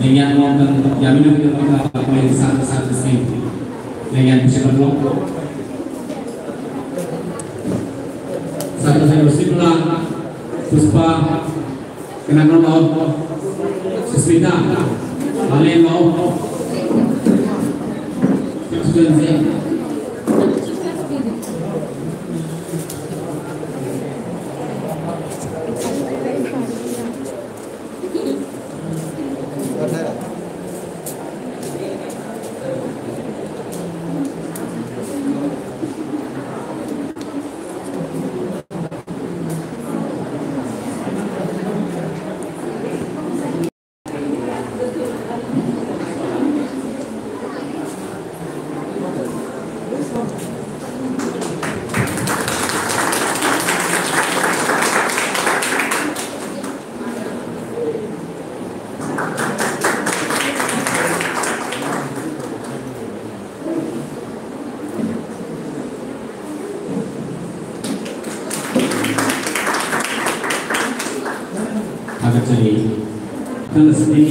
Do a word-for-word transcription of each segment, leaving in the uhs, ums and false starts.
ꯂꯦꯡꯌꯥꯟ ꯃꯥꯡꯗ ꯌꯥꯃꯤꯟꯅꯕꯤꯗꯕ ꯑꯩꯈꯣꯏ ꯁꯥꯇ꯭ꯔ ꯁꯥꯇ꯭ꯔꯁꯤꯡ ꯂꯦꯡꯌꯥꯟ ꯄꯤꯁꯤꯜꯂꯛꯂꯣ꯫ ꯁꯥꯇ꯭ꯔꯁꯤꯡ ꯔꯣꯁꯤꯕꯂꯥ, ꯄꯨꯁꯄꯥ, ꯀꯅꯥ ꯀꯅꯥ ꯂꯥꯛꯑꯣ? ꯁꯨꯁꯃꯤꯇꯥ, ꯃꯥꯂꯦꯝ ꯂꯥꯛꯑꯣ꯫ Students ꯁꯦ꯫ ꯊꯥꯒꯠꯆꯔꯤ꯫ ꯃꯊꯪ ꯑꯁꯤꯗꯤ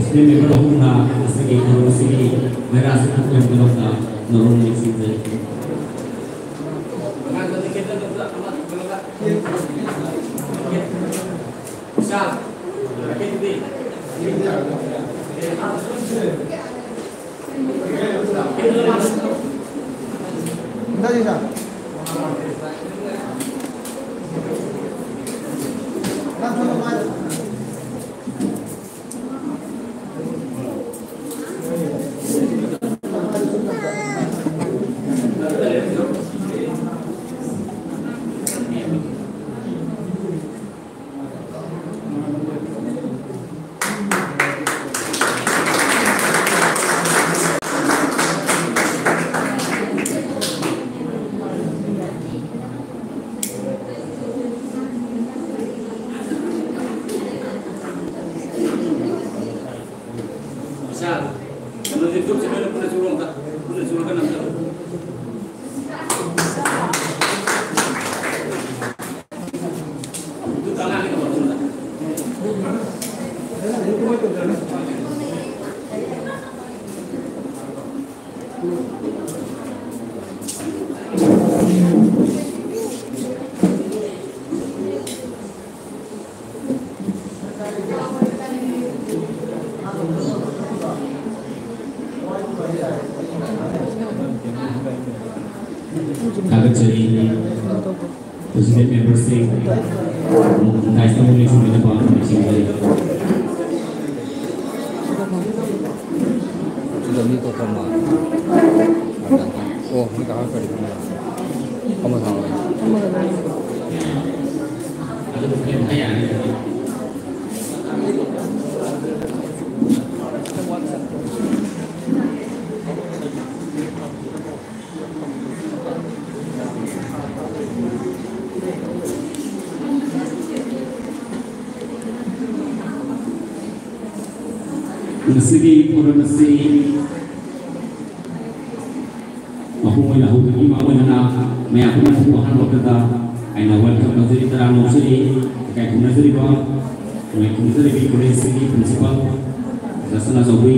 student member ꯑꯍꯨꯝꯅ ꯉꯁꯤꯒꯤ ꯊꯧꯔꯝ ꯑꯁꯤꯒꯤ ꯃꯩꯔꯥ ꯑꯁꯤ ꯊꯣꯛꯄꯒꯤꯗꯃꯛꯇ ꯅꯧꯔꯣꯟ ꯅꯤꯡꯁꯤꯡꯖꯔꯤ꯫ ꯊꯥꯒꯠꯆꯔꯤ꯫ President memberꯁꯤꯡ, ꯗꯥꯏꯁꯇ ꯑꯃꯨꯛ ꯂꯦꯡꯁꯤꯟꯕꯤꯅꯕ ꯅꯤꯡꯁꯤꯡꯖꯔꯤ꯫ ꯁꯤꯗ ꯃꯤ ꯀꯣꯛ ꯐꯝꯃ꯫ ꯑꯣ, ꯃꯤ ꯀꯥꯈꯠꯈ꯭ꯔꯗꯤ ꯐꯝꯃ꯫ ꯐꯝꯃ ꯊꯝꯃꯣ꯫ ꯉꯁꯤꯒꯤ ꯊꯧꯔꯝ ꯑꯁꯤ ꯃꯄꯨꯡ ꯑꯣꯏꯅ ꯍꯧꯕꯒꯤ ꯃꯥꯡꯑꯣꯏꯅꯅ ꯃꯌꯥꯝ ꯄꯨꯝꯅꯃꯛꯄꯨ ꯑꯍꯥꯟꯕꯃꯛꯇꯗ ꯑꯩꯅ welcome ꯇꯧꯖꯔꯤ, ꯇꯔꯥꯝꯅ ꯑꯣꯛꯆꯔꯤ꯫ ꯏꯀꯥꯏ ꯈꯨꯝꯅꯖꯔꯤꯕ, ꯏꯀꯥꯏ ꯈꯨꯝꯅꯖꯔꯤꯕꯤ ꯀꯣꯂꯦꯖꯁꯤꯒꯤ principal, ꯁꯅꯥꯖꯥꯎꯕꯤ,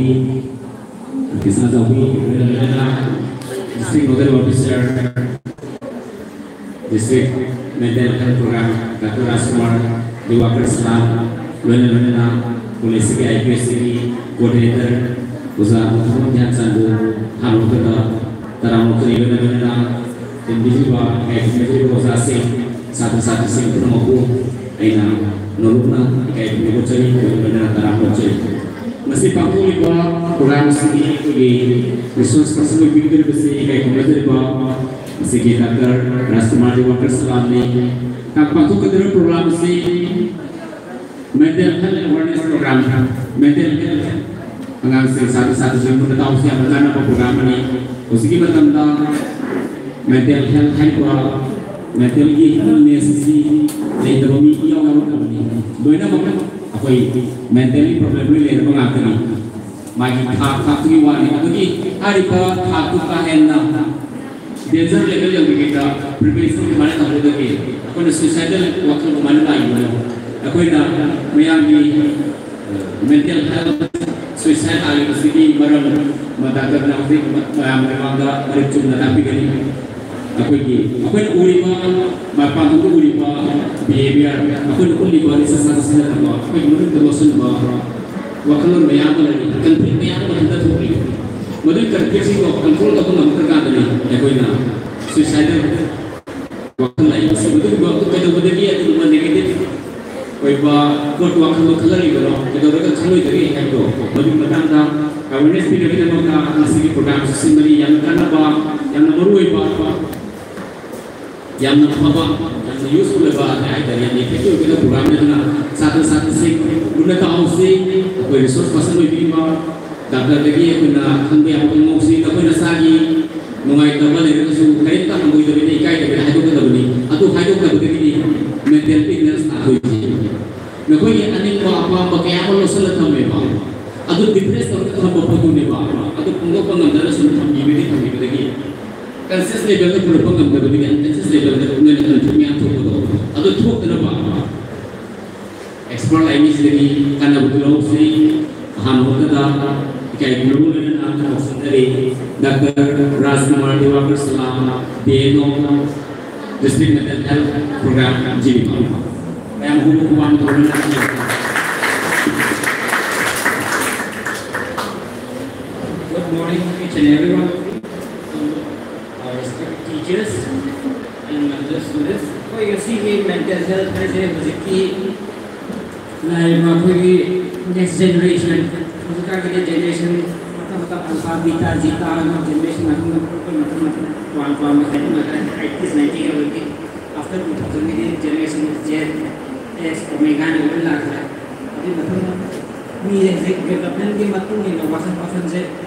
ꯀ꯭ꯔꯤꯁꯅ ꯆꯧꯕꯤ, ꯂꯣꯏꯅ ꯂꯣꯏꯅꯅ district nodal officer, district mental health program, doctor Rajkumar, Diwakar Salam, ꯂꯣꯏꯅ ꯂꯣꯏꯅꯅ ꯀꯣꯂꯦꯖꯁꯤꯒꯤ ꯑꯥꯏ ꯄꯤ ꯑꯦꯁ ꯁꯤꯒꯤ coordinator, ꯑꯣꯖꯥ ꯃꯨꯊꯨꯃꯣꯟ ꯙ꯭ꯌꯥꯟꯆꯟꯕꯨ ꯍꯥꯟꯅ ꯃꯈꯣꯏꯗ ꯇꯔꯥꯃꯨꯛꯇꯅꯤ, ꯂꯣꯏꯅ ꯂꯣꯏꯅꯅ ꯇꯤꯟꯕꯤꯔꯤꯕ, ꯏꯀꯥꯏ ꯈꯨꯝꯅꯕꯤꯔꯤꯕ ꯑꯣꯖꯥꯁꯤꯡ, ꯁꯥꯇ꯭ꯔ ꯁꯥꯇ꯭ꯔꯤꯁꯤꯡ ꯄꯨꯝꯅꯃꯛꯄꯨ ꯑꯩꯅ ꯅꯣꯂꯨꯛꯅ ꯏꯀꯥꯏ ꯈꯨꯝꯅꯕ ꯎꯠꯆꯔꯤ, ꯂꯣꯏꯅ ꯂꯣꯏꯅꯅ ꯇꯔꯥꯃꯨꯛ ꯆꯠꯆꯔꯤ꯫ ꯃꯁꯤ ꯄꯥꯡꯊꯣꯛꯂꯤꯕ program ꯑꯁꯤꯒꯤ ꯑꯩꯈꯣꯏꯒꯤ resource person ꯑꯣꯏꯕꯤꯒꯗꯧꯔꯤꯕꯁꯤ ꯏꯀꯥꯏ ꯈꯨꯝꯅꯖꯔꯤꯕ ꯃꯁꯤꯒꯤ ꯗꯥꯛꯇꯔ ꯔꯥꯖꯀꯨꯃꯥꯔ ꯗꯤꯋꯥꯀꯔ ꯁꯂꯥꯝꯅꯤ꯫ ꯄꯥꯡꯊꯣꯛꯀꯗꯧꯔꯤꯕ program ꯑꯁꯤ mental health awareness program, mental health ꯑꯉꯥꯡꯁꯤꯡ, ꯁꯥꯇ꯭ꯔ ꯁꯥꯇ꯭ꯔꯤꯁꯤꯡ ꯄꯨꯟꯅ ꯇꯥꯎꯁꯤ ꯌꯥꯝꯅ ꯀꯥꯟꯅꯕ program ꯑꯃꯅꯤ꯫ ꯍꯧꯖꯤꯛꯀꯤ ꯃꯇꯝꯗ mental health ꯍꯥꯏꯔꯤꯕ, mentalꯒꯤ illness ꯑꯁꯤ ꯂꯩꯇꯕ ꯃꯤ ꯏꯌꯥꯎ ꯌꯥꯎꯔꯛꯇꯕꯅꯤ꯫ ꯂꯣꯏꯅꯃꯛ ꯑꯩꯈꯣꯏ mentally problem ꯂꯣꯏ ꯂꯩꯔꯕ ꯉꯥꯛꯇꯅꯤ꯫ ꯃꯥꯒꯤ ꯊꯥꯛ ꯊꯥꯛꯇꯨꯒꯤ ꯋꯥꯅꯤ꯫ ꯑꯗꯨꯒꯤ ꯍꯥꯏꯔꯤꯕ ꯊꯥꯛꯇꯨ ꯀꯥ ꯍꯦꯟꯅ danger level ꯌꯧꯗ꯭ꯔꯤꯉꯩꯗ prevention ꯀꯃꯥꯏꯅ ꯇꯧꯒꯗꯒꯦ? ꯑꯩꯈꯣꯏꯅ suicidal ꯋꯥꯈꯜ ꯀꯃꯥꯏꯅ ꯂꯥꯛꯏꯕꯅꯣ? ꯑꯩꯈꯣꯏꯅ ꯃꯌꯥꯝꯒꯤ, ꯑ, ꯁꯨꯏꯁꯥꯏꯠ ꯍꯥꯏꯔꯤꯕꯁꯤꯒꯤ ꯃꯔꯝ ꯃꯇꯥ ꯀꯔꯝꯅ ꯍꯧꯖꯤꯛ ꯃꯌꯥꯝ ꯃꯃꯥꯡꯗ ꯃꯔꯤꯛ ꯆꯨꯝꯅ ꯇꯥꯛꯄꯤꯒꯅꯤ꯫ ꯑꯩꯈꯣꯏꯒꯤ ꯑꯩꯈꯣꯏꯅ ꯎꯔꯤꯕ ꯃꯄꯥꯟꯊꯣꯡꯗ ꯎꯔꯤꯕ ꯕꯤꯍꯦꯕꯤꯌꯔ, ꯑꯩꯈꯣꯏꯅ ꯎꯠꯂꯤꯕ ꯅꯤꯁꯥ ꯆꯥꯕ ꯁꯤꯖꯤꯟꯅꯕ, ꯑꯩꯈꯣꯏꯒꯤ ꯃꯅꯨꯡꯗ ꯂꯣꯠꯁꯤꯟꯕ ꯋꯥꯈꯜꯂꯣꯟ ꯃꯌꯥꯝ ꯑꯃ ꯂꯩꯔꯤ, ꯀꯟꯐ꯭ꯂꯤꯛ ꯃꯌꯥꯝ ꯑꯃ ꯊꯣꯛꯂꯤ꯫ ꯃꯗꯨꯒꯤ ꯀꯟꯐ꯭ꯂꯤꯛꯁꯤꯡꯗꯣ ꯀꯟꯇ꯭ꯔꯣꯜ ꯇꯧꯕ ꯉꯝꯗ꯭ꯔꯀꯥꯟꯗꯅꯤ ꯑꯩꯈꯣꯏꯅ ꯁꯨꯏꯁꯥꯏꯗꯜ ꯋꯥꯈꯜ ꯂꯥꯛꯏꯕꯁꯤ꯫ ꯃꯗꯨꯒꯨꯝꯕ ꯀꯩꯗꯧꯕꯗꯒꯤ ꯑꯗꯨꯒꯨꯝꯕ ꯅꯦꯒꯦꯇꯤꯚ ꯑꯣꯏꯕ ꯄꯣꯠ ꯋꯥꯈꯜꯗꯣ ꯈꯜꯂꯛꯂꯤꯕꯅꯣ, ꯀꯩꯗꯧꯔꯒ ꯈꯜꯂꯣꯏꯗꯒꯦ ꯍꯥꯏꯕꯗꯣ, ꯃꯗꯨꯒꯤ ꯃꯇꯥꯡꯗ ꯑꯦꯋꯦꯔꯅꯦꯁ ꯄꯤꯅꯕꯒꯤꯗꯃꯛꯇ ꯉꯁꯤꯒꯤ ꯄ꯭ꯔꯣꯒ꯭ꯔꯥꯝꯁꯤ ꯁꯤꯟꯕꯅꯤ꯫ ꯌꯥꯝꯅ ꯀꯥꯟꯅꯕ, ꯌꯥꯝꯅ ꯃꯔꯨ ꯑꯣꯏꯕ, ꯌꯥꯝꯅ ꯐꯕ, ꯌꯥꯝꯅ ꯌꯨꯁꯐꯨꯜ ꯑꯣꯏꯕ ꯍꯥꯏꯇꯥꯔꯦ, ꯌꯥꯝꯅ ꯏꯐꯦꯛꯇꯤꯚ ꯑꯣꯏꯒꯗꯕ ꯄ꯭ꯔꯣꯒ꯭ꯔꯥꯝꯅꯤ꯫ ꯑꯗꯨꯅ ꯁꯥꯇ꯭ꯔ ꯁꯥꯇ꯭ꯔꯤꯁꯤꯡ ꯃꯨꯟꯅ ꯇꯥꯍꯧꯁꯤ꯫ ꯑꯩꯈꯣꯏ ꯔꯤꯁꯣꯔꯁ ꯄꯔꯁꯟ ꯑꯣꯏꯕꯤꯔꯤꯕ ꯗꯥꯛꯇꯔꯗꯒꯤ ꯑꯩꯈꯣꯏꯅ ꯈꯪꯕ ꯌꯥꯕ ꯈꯪꯍꯧꯁꯤ꯫ ꯅꯈꯣꯏ ꯅꯁꯥꯒꯤ ꯅꯨꯡꯉꯥꯏꯇꯕ ꯂꯩꯔꯒꯁꯨ ꯀꯔꯤꯝꯇ ꯍꯪꯒꯣꯏꯗꯕꯅꯤ, ꯏꯀꯥꯏꯗꯕꯅꯤ, ꯍꯥꯏꯗꯣꯛꯀꯗꯕꯅꯤ꯫ ꯑꯗꯨ ꯍꯥꯏꯗꯣꯛꯇꯕꯗꯒꯤꯗꯤ ꯃꯦꯟꯇꯦꯜ ꯏꯜꯅꯦꯁ ꯂꯥꯛꯇꯣꯏꯁꯦ꯫ ꯅꯈꯣꯏꯒꯤ ꯑꯅꯤꯡꯕ ꯑꯄꯥꯝꯕ ꯀꯌꯥ ꯑꯃ ꯂꯧꯁꯤꯜꯂ ꯊꯝꯃꯦꯕ, ꯑꯗꯨ ꯗꯤꯄ꯭ꯔꯦꯁ ꯇꯧꯔꯒ ꯊꯝꯕ ꯄꯣꯠꯇꯨꯅꯦꯕ꯫ ꯑꯗꯨ ꯐꯣꯡꯗꯣꯛꯄ ꯉꯝꯗꯅ ꯁꯨꯝ ꯊꯝꯕꯤꯕꯗꯤ ꯊꯝꯕꯤꯕꯗꯒꯤ ꯀꯟꯁꯤꯌꯁ ꯂꯦꯚꯦꯜꯗ ꯄꯨꯔꯛꯄ ꯉꯝꯗꯕꯗꯒꯤ ꯑꯟꯀꯟꯁꯤꯌꯁ ꯂꯦꯚꯦꯜꯗ ꯅꯣꯏꯅ ꯀꯟꯐ꯭ꯂꯤꯛ ꯃꯌꯥꯝ ꯊꯣꯛꯄꯗꯣ, ꯑꯗꯨ ꯊꯣꯛꯇꯅꯕ ꯑꯦꯛꯁꯄꯔꯠ ꯂꯥꯏꯃꯤꯁꯤꯗꯒꯤ ꯀꯥꯟꯅꯕꯗꯨ ꯂꯧꯁꯤ꯫ ꯑꯍꯥꯟꯕ ꯃꯛꯇꯗ ꯏꯀꯥꯏ ꯈꯨꯝꯅꯕ ꯂꯣꯏꯅꯅ ꯀꯧꯁꯤꯟꯖꯔꯤ doctor Rajkumar Diwakar Salam, D N O, district mental health program, Jiribam. ꯃꯌꯥꯝ ꯍꯨ ꯍꯨ ꯋꯥꯡ ꯇꯧꯔꯒ ꯂꯥꯛꯄꯤꯌꯨ꯫ Good morning, each and everyone. Our respected teachers and my dear students, ꯑꯩꯈꯣꯏ ꯉꯁꯤꯒꯤ ꯃꯦꯟꯇꯦꯜ ꯍꯦꯜꯊ ꯍꯥꯏꯁꯦ ꯍꯧꯖꯤꯛꯀꯤ ꯂꯥꯛꯏꯕ ꯑꯩꯈꯣꯏꯒꯤ ꯅꯦꯛꯁ ꯖꯦꯅꯦꯔꯦꯁꯟ, ꯍꯧꯖꯤꯛꯀꯥꯟꯒꯤꯗꯤ ꯖꯦꯅꯦꯔꯦꯁꯟ ꯃꯊꯪ ꯃꯊꯪ ꯑꯜꯐꯥ, ꯕꯤꯇꯥ, ꯖꯤꯇꯥ ꯍꯥꯏꯅ ꯖꯦꯅꯦꯔꯦꯁꯟ ꯃꯊꯪ ꯃꯊꯪ ꯑꯩꯈꯣꯏ ꯃꯊꯪ ꯃꯊꯪ ꯇꯣꯉꯥꯟ ꯇꯣꯉꯥꯟꯕ ꯈꯥꯏꯗꯣꯛꯅꯈ꯭ꯔꯦ꯫ ꯑꯩꯠꯇꯤꯁ, ꯅꯥꯏꯟꯇꯤꯁ ꯌꯧꯔꯗꯤ, ꯑꯐꯇꯔ ꯇꯨ ꯊꯥꯎꯖꯟꯒꯤꯗꯤ ꯖꯦꯅꯦꯔꯦꯁꯟ ꯖꯦꯠ, ꯑꯦꯛꯁ, ꯑꯣꯃꯦꯒꯥ ꯍꯥꯏꯅ ꯂꯣꯏ ꯂꯥꯛꯈ꯭ꯔꯦ꯫ ꯑꯗꯨꯒꯤ ꯃꯊꯪꯗ ꯃꯤꯁꯦ ꯍꯧꯖꯤꯛ ꯗꯤꯕꯂꯞꯃꯦꯟꯒꯤ ꯃꯇꯨꯡ ꯏꯟꯅ ꯋꯥꯈꯜ ꯋꯥꯈꯜꯁꯦ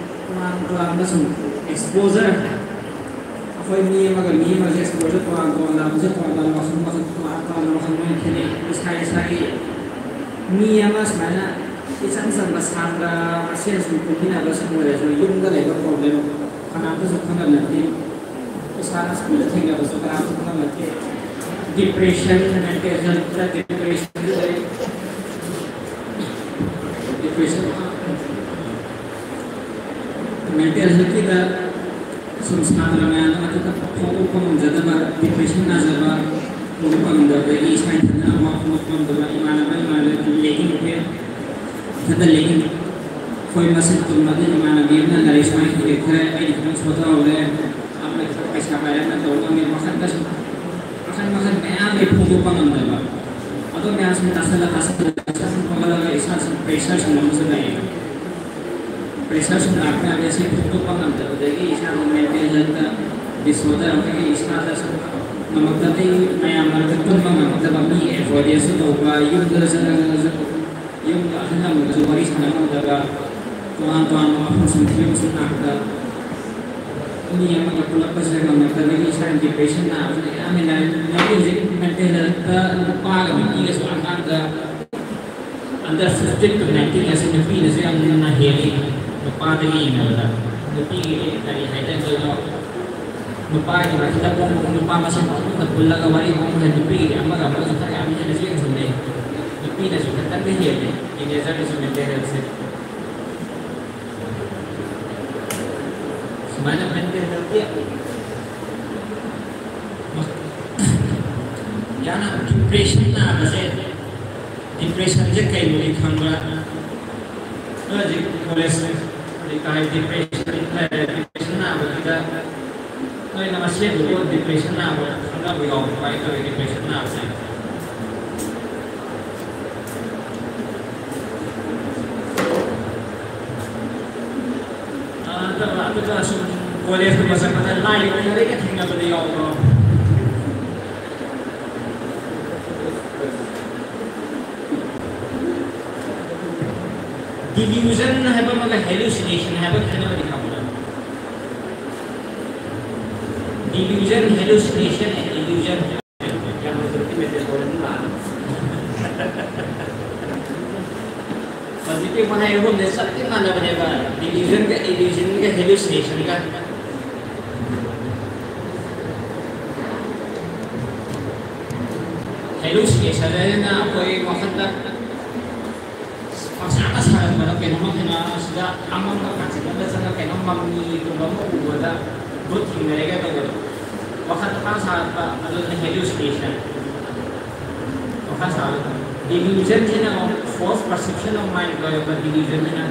ꯇꯣꯉꯥꯟ ꯇꯣꯉꯥꯟꯕ ꯁꯨꯝ ꯑꯦꯛꯁꯄꯣꯖꯔ, ꯑꯩꯈꯣꯏ ꯃꯤ ꯑꯃꯒ ꯃꯤ ꯑꯃꯒꯤ ꯑꯦꯛꯁꯄꯣꯖꯔ ꯇꯣꯉꯥꯟ ꯇꯣꯉꯥꯟꯅ ꯂꯥꯛꯄꯁꯦ, ꯇꯣꯉꯥꯟ ꯇꯣꯉꯥꯟꯕ ꯋꯥꯈꯜ ꯋꯥꯈꯜ ꯇꯣꯉꯥꯟ ꯇꯣꯉꯥꯟꯕ ꯋꯥꯈꯜ ꯂꯣꯏꯅ ꯈꯦꯠꯅꯩ꯫ ꯏꯁꯥ ꯏꯁꯥꯒꯤ ꯃꯤ ꯑꯃ ꯁꯨꯃꯥꯏꯅ ꯏꯆꯝ ꯆꯝꯕ ꯁꯥꯇ꯭ꯔ ꯃꯁꯦꯟ ꯁꯨꯝ ꯄꯨꯟꯃꯤꯟꯅꯕ ꯁꯨꯝ ꯑꯣꯏꯔꯁꯨ ꯌꯨꯝꯗ ꯂꯩꯕ ꯄ꯭ꯔꯣꯕ꯭ꯂꯦꯝ ꯀꯅꯥꯝꯇꯁꯨ ꯈꯪꯅꯕ ꯅꯠꯇꯦ꯫ ꯏꯁꯥꯅ ꯁ꯭ꯀꯨꯜꯗ ꯊꯦꯡꯅꯕꯁꯨ ꯀꯅꯥꯝꯇ ꯈꯪꯅꯕ ꯅꯠꯇꯦ꯫ ꯗꯤꯄ꯭ꯔꯦꯁꯟ, ꯃꯦꯟꯇꯦꯜ ꯍꯦꯜꯊꯇ ꯗꯤꯄ꯭ꯔꯦꯁꯟ ꯂꯩ꯫ ꯃꯦꯟꯇꯦꯜ ꯍꯦꯜꯊꯀꯤꯗ ꯁꯨꯝ ꯁꯥꯇ꯭ꯔ ꯃꯌꯥꯝꯗ ꯃꯊꯛꯇ ꯐꯣꯡꯗꯣꯛꯄ ꯉꯝꯖꯗꯕ, ꯗꯤꯄ꯭ꯔꯦꯁꯟ ꯅꯥꯖꯕ, ꯐꯣꯡꯗꯣꯛꯄ ꯉꯝꯗꯕꯗꯒꯤ ꯏꯁꯥ ꯏꯊꯟꯇꯅ ꯑꯋꯥ ꯐꯣꯡꯗꯣꯛꯄ ꯉꯝꯗꯕ, ꯏꯃꯥꯟꯅꯕ ꯏꯃꯥꯟꯅꯕ ꯂꯦꯀꯤꯡ ꯐꯤꯌꯔ, ꯏꯊꯟꯇ ꯂꯦꯀꯤꯡ꯫ ꯑꯩꯈꯣꯏ ꯃꯁꯦꯟ ꯇꯨꯝꯕꯗ ꯏꯃꯥꯟꯅꯕꯤ ꯑꯃꯅ ꯂꯥꯏꯔꯤꯛ ꯁꯨꯃꯥꯏꯅ ꯏꯔꯦ, ꯈꯔ ꯑꯩꯅ ꯈꯤꯇꯪ ꯁꯣꯊꯍꯧꯔꯦ, ꯑꯃꯅ ꯈꯤꯇꯪ ꯄꯩꯁꯥ ꯄꯥꯏꯔꯦ, ꯑꯃꯅ ꯇꯧꯕ ꯉꯝꯃꯦ, ꯋꯥꯈꯜꯗ ꯁꯨꯝ ꯃꯈꯜ ꯃꯈꯜ ꯃꯌꯥꯝ ꯂꯩ ꯐꯣꯡꯗꯣꯛꯄ ꯉꯝꯗꯕ꯫ ꯑꯗꯣ ꯃꯌꯥꯝꯁꯤꯡ ꯇꯥꯁꯜꯂ ꯇꯥꯁꯜꯂ ꯇꯥꯁꯜꯂ ꯐꯒꯠꯂꯒ ꯏꯁꯥꯁꯤ ꯄ꯭ꯔꯦꯁꯔ ꯁꯨꯝ ꯑꯃꯁꯨ ꯂꯥꯛꯑꯦ꯫ ꯄ꯭ꯔꯦꯁꯔ ꯁꯨꯝ ꯂꯥꯛꯄ ꯌꯥꯗꯦ, ꯁꯤ ꯐꯣꯡꯗꯣꯛꯄ ꯉꯝꯗꯕꯗꯒꯤ ꯏꯁꯥꯗ ꯃꯦꯟꯇꯦꯜ ꯍꯦꯜꯠꯇ ꯗꯤꯁꯑꯣꯔꯗꯔ ꯑꯃꯒꯤ ꯏꯁꯥꯗ ꯁꯨꯝ ꯉꯝꯃꯛꯇꯕꯗꯒꯤ ꯃꯌꯥꯝ ꯃꯔꯛꯇ ꯄꯨꯟꯕ ꯉꯝꯃꯛꯇꯕ, ꯃꯤ ꯑꯦꯚꯣꯏꯗꯦꯟꯁꯁꯨ ꯇꯧꯕ, ꯌꯨꯝꯗ ꯆꯠꯂꯒꯁꯨ ꯌꯨꯝꯗ ꯑꯍꯜ ꯂꯃꯟꯒꯁꯨ ꯋꯥꯔꯤ ꯁꯥꯟꯅ ꯉꯝꯗꯕ, ꯇꯣꯉꯥꯟ ꯇꯣꯉꯥꯟꯕ ꯃꯐꯝꯁꯤꯡ ꯐꯤꯕꯝꯁꯤꯡ ꯂꯥꯛꯄꯗ ꯃꯤ ꯑꯃꯒ ꯄꯨꯜꯂꯛꯄꯁꯤꯗ ꯉꯝꯃꯛꯇꯕꯒꯤ ꯏꯁꯥ ꯗꯤꯄ꯭ꯔꯦꯁꯟ ꯅꯥꯕꯁꯤꯅ ꯌꯥꯝ ꯍꯦꯟꯅ ꯍꯧꯖꯤꯛ ꯍꯧꯖꯤꯛ ꯃꯦꯟꯇꯦꯜ ꯍꯦꯜꯠꯇ ꯅꯨꯄꯥꯒ ꯅꯨꯄꯤꯒꯁꯨ ꯑꯉꯥꯡꯗ under fifteen to nineteen ꯑꯁꯤ ꯅꯨꯄꯤꯅꯁꯨ ꯌꯥꯝꯅ ꯍꯦꯜꯂꯤ ꯅꯨꯄꯥꯗꯒꯤ ꯌꯦꯡꯅꯕꯗ꯫ ꯅꯨꯄꯤꯒꯤꯗꯤ ꯀꯔꯤ ꯍꯥꯏꯅꯗꯣꯏꯅꯣ? ꯅꯨꯄꯥꯒꯤ ꯃꯊꯛꯇ ꯄꯣꯛꯄ ꯅꯨꯄꯥ ꯃꯁꯦꯟ ꯄꯨꯟꯅ ꯄꯨꯜꯂꯒ ꯋꯥꯔꯤ ꯋꯥꯇꯥꯏ ꯅꯨꯄꯤꯒꯤꯗꯤ ꯑꯃꯒ ꯑꯃꯒꯁꯨ ꯈꯔ ꯌꯥꯝ ꯍꯦꯟꯅꯁꯨ ꯌꯦꯡꯁꯤꯟꯅꯩ꯫ ꯅꯨꯄꯤꯅꯁꯨ ꯈꯤꯇꯪꯗꯤ ꯍꯦꯜꯂꯦ ꯇꯤꯅꯦꯖꯔꯒꯤꯁꯨ ꯃꯦꯟꯇꯦꯜ ꯍꯦꯜꯠꯁꯦ꯫ ꯁꯨꯃꯥꯏꯅ ꯃꯦꯟꯇꯦꯜ ꯍꯦꯜꯠꯀꯤ ꯌꯥꯝꯅ ꯗꯤꯄ꯭ꯔꯦꯁꯟ ꯅꯥꯕꯁꯦ, ꯗꯤꯄ꯭ꯔꯦꯁꯟꯁꯦ ꯀꯩꯅꯣꯗꯤ ꯈꯪꯕ꯭ꯔꯥ? ꯅꯣꯏ ꯍꯧꯖꯤꯛ ꯀꯣꯂꯦꯖ ꯀꯔꯤ ꯀꯥꯏ ꯗꯤꯄ꯭ꯔꯦꯁꯟ ꯂꯩꯔꯦ, ꯗꯤꯄ꯭ꯔꯦꯁꯟ ꯅꯥꯕꯁꯤꯗ ꯅꯣꯏꯅ ꯃꯁꯦꯟꯗꯨꯕꯨ ꯗꯤꯄ꯭ꯔꯦꯁꯟ ꯅꯥꯕ ꯈꯪꯅꯕ ꯌꯥꯎꯕ꯭ꯔꯥ? ꯀꯃꯥꯏꯅ ꯇꯧꯋꯤ ꯗꯤꯄ꯭ꯔꯦꯁꯟ ꯅꯥꯕꯁꯦ? ꯑꯗꯨꯒ, ꯑꯗꯨꯒ ꯁꯨꯝ ꯀꯣꯂꯦꯖꯀꯨꯝꯕ ꯆꯠꯄꯗ ꯂꯥꯏ ꯎꯅꯔꯦꯒ ꯊꯦꯡꯅꯕꯗ ꯌꯥꯎꯕ꯭ꯔꯣ? ꯗꯤꯂ꯭ꯌꯨꯖꯟ ꯍꯥꯏꯕ ꯑꯃꯒ ꯍꯦꯂꯨꯁꯤꯅꯦꯁꯟ ꯍꯥꯏꯕ ꯈꯦꯠꯅꯕꯗꯤ ꯈꯪꯕ꯭ꯔꯥ? Delusion, hallucination and illusion. ꯍꯧꯖꯤꯛꯀꯤ ꯋꯥꯍꯩ ꯑꯍꯨꯝꯁꯦ ꯆꯞꯇꯤ ꯃꯥꯟꯅꯕꯅꯦꯕ, ꯗꯤꯂ꯭ꯌꯨꯖꯟꯒ, ꯏꯂ꯭ꯌꯨꯖꯟꯒ, ꯍꯦꯂꯨꯁꯤꯅꯦꯁꯟꯒ꯫ ꯍꯦꯂꯨꯁꯤꯅꯦꯁꯟ ꯍꯥꯏꯁꯤꯅ ꯑꯩꯈꯣꯏ ꯋꯥꯈꯜꯗ ꯄꯪꯁꯥꯗ ꯁꯥꯒꯠꯄ, ꯀꯩꯅꯣꯝꯃ ꯀꯩꯅꯣ ꯑꯁꯤꯗ ꯑꯃꯝꯕ ꯀꯥꯆꯤꯟ ꯑꯃꯗ ꯆꯠꯂꯒ ꯀꯩꯅꯣꯝ ꯃꯃꯤꯒꯨꯝꯕ ꯑꯃ ꯎꯕꯗ ꯚꯨꯠ ꯊꯦꯡꯅꯔꯦꯒ ꯇꯧꯕꯗꯣ, ꯋꯥꯈꯜ ꯄꯪꯁꯥ ꯁꯥꯒꯠꯄ, ꯑꯗꯨꯅ ꯍꯦꯂꯨꯁꯤꯅꯦꯁꯟ꯫ ꯋꯥꯈꯜ ꯁꯥꯒꯠꯄ꯫ ꯗꯤꯂ꯭ꯌꯨꯖꯟꯁꯤꯅ ꯑꯃꯨꯛ ꯐꯣꯜꯁ ꯄꯔꯁꯦꯞꯁꯟ ꯑꯣꯐ ꯃꯥꯏꯟ ꯀꯧꯋꯦꯕ ꯗꯤꯂ꯭ꯌꯨꯖꯟꯁꯤꯅ꯫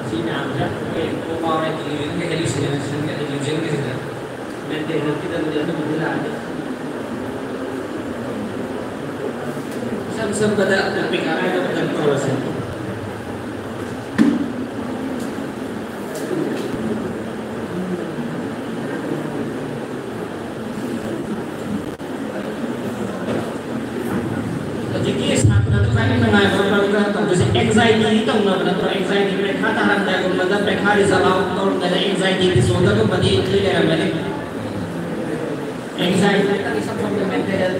ꯁꯤ ꯃꯌꯥꯝꯁꯦ ꯑꯩꯈꯣꯏ ꯀꯣꯛ ꯉꯥꯎꯔꯦ, ꯗꯤꯂꯤꯖꯟꯒ ꯍꯦꯂꯨꯁꯤꯅꯦꯁꯟꯒ ꯗꯤꯂꯤꯖꯟꯒꯁꯤꯗ ꯃꯦꯟꯇꯦꯟ ꯇꯧꯕꯤꯗꯕꯗꯤ ꯑꯗꯨꯝꯕꯗꯤ ꯂꯥꯛꯑꯅꯤ꯫ ꯏꯁꯝ ꯁꯝꯕꯗ ꯇꯣꯄꯤꯛ ꯑꯔꯥꯏꯕ ꯈꯛꯇꯪ ꯇꯧꯔꯁꯦ꯫ ꯍꯧꯖꯤꯛꯀꯤ ꯁꯥꯇ꯭ꯔꯗꯨ ꯈ꯭ꯋꯥꯏꯗꯒꯤ ꯅꯨꯡꯉꯥꯏꯕ ꯄ꯭ꯔꯣꯒ꯭ꯔꯥꯝ ꯇꯧꯗꯣꯏꯁꯦ ꯑꯦꯡꯖꯥꯏꯇꯤꯗꯤ ꯇꯧꯅꯕ ꯅꯠꯇ꯭ꯔꯣ? ꯑꯦꯡꯖꯥꯏꯇꯤ ꯄꯩꯈꯥ ꯊꯥꯔꯝꯗꯥꯏꯒꯨꯝꯕꯗ, ꯄꯩꯈꯥ ꯔꯤꯖꯜ ꯑꯥꯎꯠ ꯇꯧꯔꯝꯗꯥꯏꯗ ꯑꯦꯡꯖꯥꯏꯇꯤ ꯗꯤꯁꯑꯣꯔꯗꯔꯒꯨꯝꯕꯗꯤ ꯂꯣꯏ ꯂꯩꯔꯝꯒꯅꯤ꯫ ꯑꯦꯡꯖꯥꯏꯇꯤ ꯈꯛꯇꯪ ꯏꯁꯝ ꯁꯝꯅ ꯃꯦꯟꯇꯦꯟ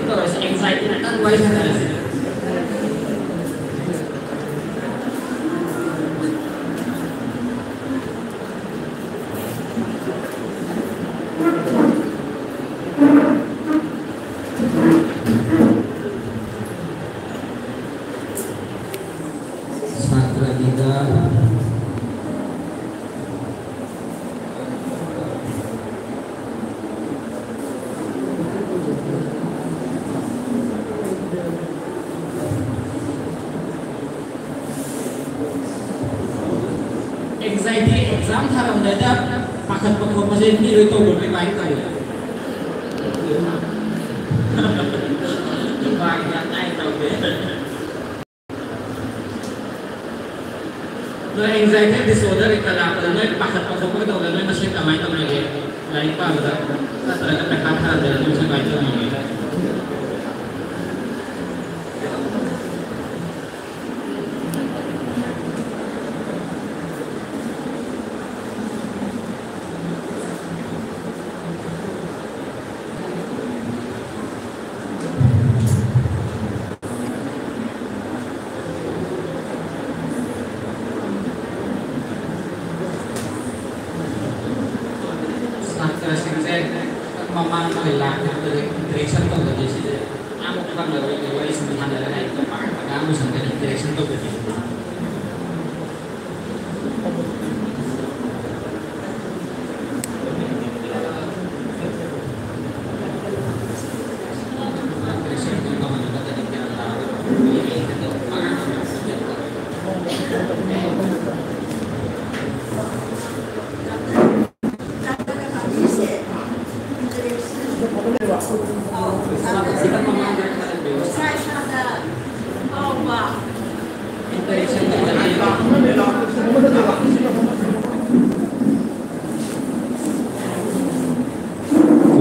ꯇꯧꯔꯁꯤ, ꯑꯦꯡꯖꯥꯏꯇꯤ ꯈꯛꯇꯪ ꯋꯥꯔꯤ ꯁꯥꯟꯅꯔꯁꯤ꯫ ꯁꯥꯇ꯭ꯔꯒꯤꯗ ꯑꯦꯡꯖꯥꯏꯇꯤ ꯑꯦꯛꯖꯥꯝ ꯊꯥꯔꯝꯗꯥꯏꯗ ꯄꯥꯈꯠꯄ ꯈꯣꯠꯄꯁꯦ ꯃꯤ ꯂꯣꯏ ꯇꯧꯕ꯭ꯔꯥ? ꯀꯃꯥꯏꯅ ꯇꯧꯏ? ꯅꯨꯄꯥꯒꯤꯗꯤ ꯌꯥꯝ ꯇꯥꯏ ꯇꯧꯗꯦ꯫ ꯅꯣꯏ ꯑꯦꯡꯖꯥꯏꯇꯤ ꯗꯤꯁꯑꯣꯔꯗꯔ ꯀꯩꯀꯥ ꯂꯥꯛꯄꯗ ꯅꯣꯏ ꯄꯥꯈꯠꯄ ꯈꯣꯠꯄ ꯇꯧꯕꯗ ꯅꯣꯏ ꯃꯁꯦꯟ ꯀꯃꯥꯏꯅ ꯇꯧꯅꯒꯦ? ꯂꯥꯏꯔꯤꯛ ꯄꯥꯕꯗ ꯅꯠꯇ꯭ꯔꯒ ꯄꯩꯈꯥ ꯊꯥꯔꯝꯗꯥꯏꯗ ꯅꯣꯏ ꯃꯁꯦꯟ ꯀꯃꯥꯏꯅ ꯇꯧꯅꯒꯦ? ꯁꯥꯇ꯭ꯔꯁꯤꯡꯁꯦ ꯃꯃꯥꯡꯗ ꯂꯥꯛꯈꯤꯕꯗ ꯏꯟꯇꯔꯦꯛꯁꯟ ꯇꯧꯗꯗꯤ ꯁꯤꯁꯦ ꯌꯥꯝ ꯈꯪꯗꯕ ꯋꯥꯔꯤ ꯁꯨꯝ ꯁꯥꯟꯅꯔꯒ ꯍꯥꯏꯗꯤ ꯄꯥꯛ ꯑꯉꯥꯡ ꯃꯁꯦꯟꯗ ꯏꯟꯇꯔꯦꯛꯁꯟ ꯇꯧꯗꯗꯤ꯫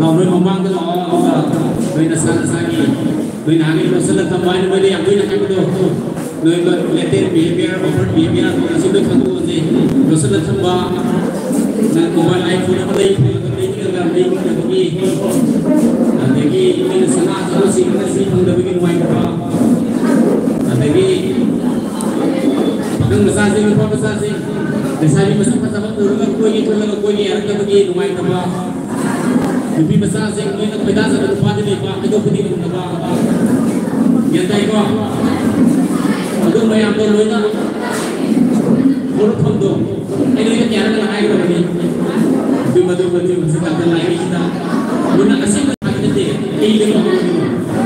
ꯂꯥꯎ, ꯅꯣꯏ ꯃꯃꯥꯡꯗ ꯂꯥꯛꯑꯣ, ꯂꯥꯛꯑꯣ, ꯂꯥꯛꯑꯣ꯫ ꯅꯣꯏ ꯅꯁꯥ ꯅꯁꯥꯒꯤ, ꯅꯣꯏ ꯅꯍꯥꯟꯒꯩ ꯂꯣꯠꯁꯤꯜꯂ ꯊꯝꯕ ꯍꯥꯏꯅ ꯃꯣꯏꯗ ꯌꯥꯝ ꯇꯣꯏꯅ ꯍꯥꯏꯕꯗꯣ, ꯅꯣꯏ load-, latent behavior, overt behavior, ꯑꯁꯤ ꯂꯣꯏ ꯈꯪꯗꯣꯛꯑꯁꯦ꯫ ꯂꯣꯠꯁꯤꯜꯂ ꯊꯝꯕ, ꯅꯪ mobile iPhone ꯑꯃ ꯂꯩ, ꯂꯩꯅꯤꯡꯉꯒ ꯂꯩꯅꯤꯡꯗꯕꯒꯤ, ꯑꯗꯒꯤ ꯃꯤꯅ ꯁꯅꯥ ꯑꯆꯧꯕ ꯁꯤꯡꯅ ꯁꯤ ꯐꯪꯗꯕꯒꯤ ꯅꯨꯡꯉꯥꯏꯇꯕ, ꯑꯗꯒꯤ ꯄꯥꯈꯪ ꯃꯆꯥꯁꯤꯡ, ꯅꯨꯄꯥ ꯃꯆꯥꯁꯤꯡ, ꯂꯩꯁꯥꯕꯤ ꯃꯁꯛ ꯐꯖꯕ ꯎꯔꯒ ꯀꯣꯏꯒꯦ ꯈꯜꯂꯒ ꯀꯣꯏꯒꯦ ꯌꯥꯔꯛꯇꯕꯒꯤ ꯅꯨꯡꯉꯥꯏꯇꯕ, ꯅꯨꯄꯤ ꯃꯆꯥꯁꯤꯡ ꯅꯣꯏꯅ ꯈꯣꯏꯗꯥꯖꯕ ꯅꯨꯄꯥꯗꯤ ꯂꯩꯕ, ꯍꯥꯏꯗꯣꯛꯄꯗꯤ ꯉꯝꯗꯕ꯫ ꯒ꯭ꯌꯥꯟ ꯇꯥꯏꯀꯣ? ꯑꯗꯨ ꯃꯌꯥꯝꯗꯣ ꯂꯣꯏꯅ ꯍꯧꯔꯛꯐꯝꯗꯣ ꯑꯩ ꯅꯣꯏꯗ ꯀꯌꯥꯔꯛ ꯍꯥꯏꯈ꯭ꯔꯕꯅꯤ꯫ ꯑꯗꯨ ꯃꯗꯨ ꯃꯗꯨ ꯍꯧꯖꯤꯛ ꯗꯥꯛꯇꯔ ꯂꯥꯏꯔꯤꯛꯁꯤꯗ ꯃꯨꯟꯅ ꯑꯁꯦꯡꯕ ꯊꯥꯒꯤ ꯅꯠꯇꯦ꯫ ꯑꯩ ꯀꯩꯅꯣ ꯍꯥꯏꯕꯅꯤ꯫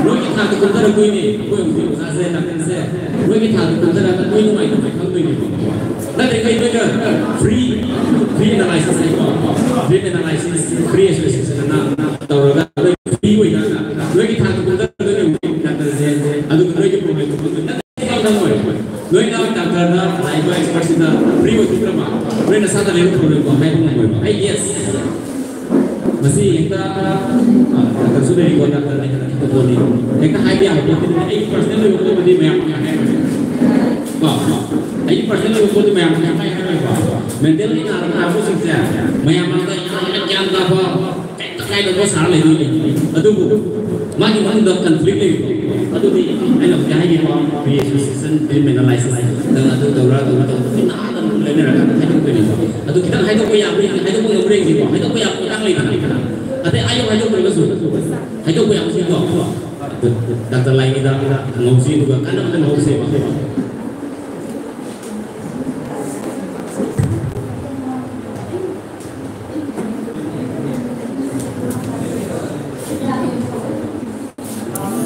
ꯅꯣꯏꯒꯤ ꯊꯥꯛꯇ ꯀꯨꯝꯊꯔꯛꯇꯣꯏꯅꯦ꯫ ꯑꯩꯈꯣꯏ ꯍꯧꯖꯤꯛ ꯑꯣꯖꯥꯁꯦ, ꯗꯥꯛꯇꯔꯁꯦ, ꯅꯣꯏꯒꯤ ꯊꯥꯛꯇ ꯀꯨꯝꯊꯔꯛꯑꯒ ꯅꯣꯏ ꯅꯨꯡꯉꯥꯏꯇꯕ ꯈꯪꯗꯣꯏꯅꯦꯕ꯫ ꯅꯠꯇ꯭ꯔꯒ ꯅꯣꯏꯅ free, free analysis ꯍꯥꯏꯀꯣ, free analysis, free association ꯑꯅ ꯇꯧꯔꯒ ꯅꯣꯏ free ꯑꯣꯏꯅ ꯅꯣꯏꯒꯤ ꯊꯥꯛꯇ ꯀꯨꯝꯊꯔꯛꯇꯣꯏꯅꯦ ꯗꯥꯛꯇꯔꯁꯦ, ꯑꯗꯨꯒ ꯅꯣꯏꯒꯤ problem ꯈꯪꯗꯣꯏꯅꯦ꯫ ꯅꯣꯏꯅ ꯗꯥꯛꯇꯔꯗ ꯂꯥꯛꯏꯕ expertꯁꯤꯗ free ꯑꯣꯏꯊꯣꯛꯈ꯭ꯔꯕ, ꯅꯣꯏ ꯅꯁꯥꯗ ꯂꯩꯕ problemꯗꯣ ꯍꯥꯏꯕ ꯉꯝꯃꯣꯏꯕ꯫ ꯑꯩ yes, ꯃꯁꯤ ꯍꯦꯛꯇ, ꯑ, ꯗꯥꯛꯇꯔꯁꯨ ꯂꯩꯔꯤꯀꯣ, ꯗꯥꯛꯇꯔꯅ ꯍꯦꯟꯅ ꯈꯪꯕ ꯄꯣꯠꯅꯤ꯫ ꯍꯦꯛꯇ ꯍꯥꯏꯕ ꯌꯥꯕ ꯄꯣꯠꯇꯤ ꯅꯠꯇꯦ꯫ ꯑꯩꯒꯤ personal ꯑꯣꯏꯕ ꯄꯣꯠꯇꯨꯗꯤ ꯃꯌꯥꯝ ꯍꯥꯏꯔꯣꯏ꯫ ꯀꯣ? ꯑꯩꯒꯤ personal ꯑꯣꯏꯕ ꯄꯣꯠꯇꯤ ꯃꯌꯥꯝ ꯍꯥꯏꯔꯣꯏꯀꯣ꯫ Mentally ꯅꯥꯔꯕ ꯅꯥꯕꯁꯤꯡꯁꯦ ꯃꯌꯥꯝ ꯃꯔꯛꯇ ꯌꯥꯝꯅ ꯒ꯭ꯌꯥꯟ ꯇꯥꯕ, ꯀꯩꯝꯇ ꯀꯥꯏꯗꯕ ꯁꯥꯔ ꯂꯩꯗꯣꯏꯅꯤ꯫ ꯑꯗꯨꯕꯨ ꯃꯥꯒꯤ ꯃꯅꯨꯡꯗ conflict ꯂꯩꯕꯗꯣ, ꯑꯗꯨꯗꯤ ꯑꯩꯅ ꯍꯧꯖꯤꯛ ꯍꯥꯏꯈꯤꯕ free association, free analysis, ꯅꯪ ꯑꯗꯨ ꯇꯧꯔ, ꯑꯗꯨ ꯇꯧꯔ, ꯅꯥꯗ ꯑꯗꯨꯝ ꯂꯩꯅꯔꯒ ꯍꯥꯏꯗꯣꯛꯇꯣꯏꯅꯦꯕ꯫ ꯑꯗꯨ ꯈꯤꯇꯪ ꯍꯥꯏꯗꯣꯛꯄ ꯌꯥꯕ꯭ꯔꯥ ꯌꯦꯡꯁꯤ, ꯍꯥꯏꯗꯣꯛꯄ ꯉꯝꯕ꯭ꯔꯥ ꯌꯦꯡꯁꯤꯀꯣ꯫ ꯍꯥꯏꯗꯣꯛꯄ ꯌꯥꯕ ꯃꯇꯥꯡ ꯂꯩꯗꯅ꯫ ꯑꯇꯩ ꯑꯥ ꯌꯧ ꯍꯥꯏꯗꯣꯛꯇ꯭ꯔꯒꯁꯨ ꯍꯥꯏꯗꯣꯛꯄ ꯌꯥꯕꯁꯤꯡꯗꯣ ꯗꯥꯛꯇꯔ ꯂꯥꯏꯅꯤꯗ ꯉꯧꯁꯤ, ꯑꯗꯨꯒ ꯀꯥꯟꯅꯕꯗ ꯉꯧꯁꯦꯕ꯫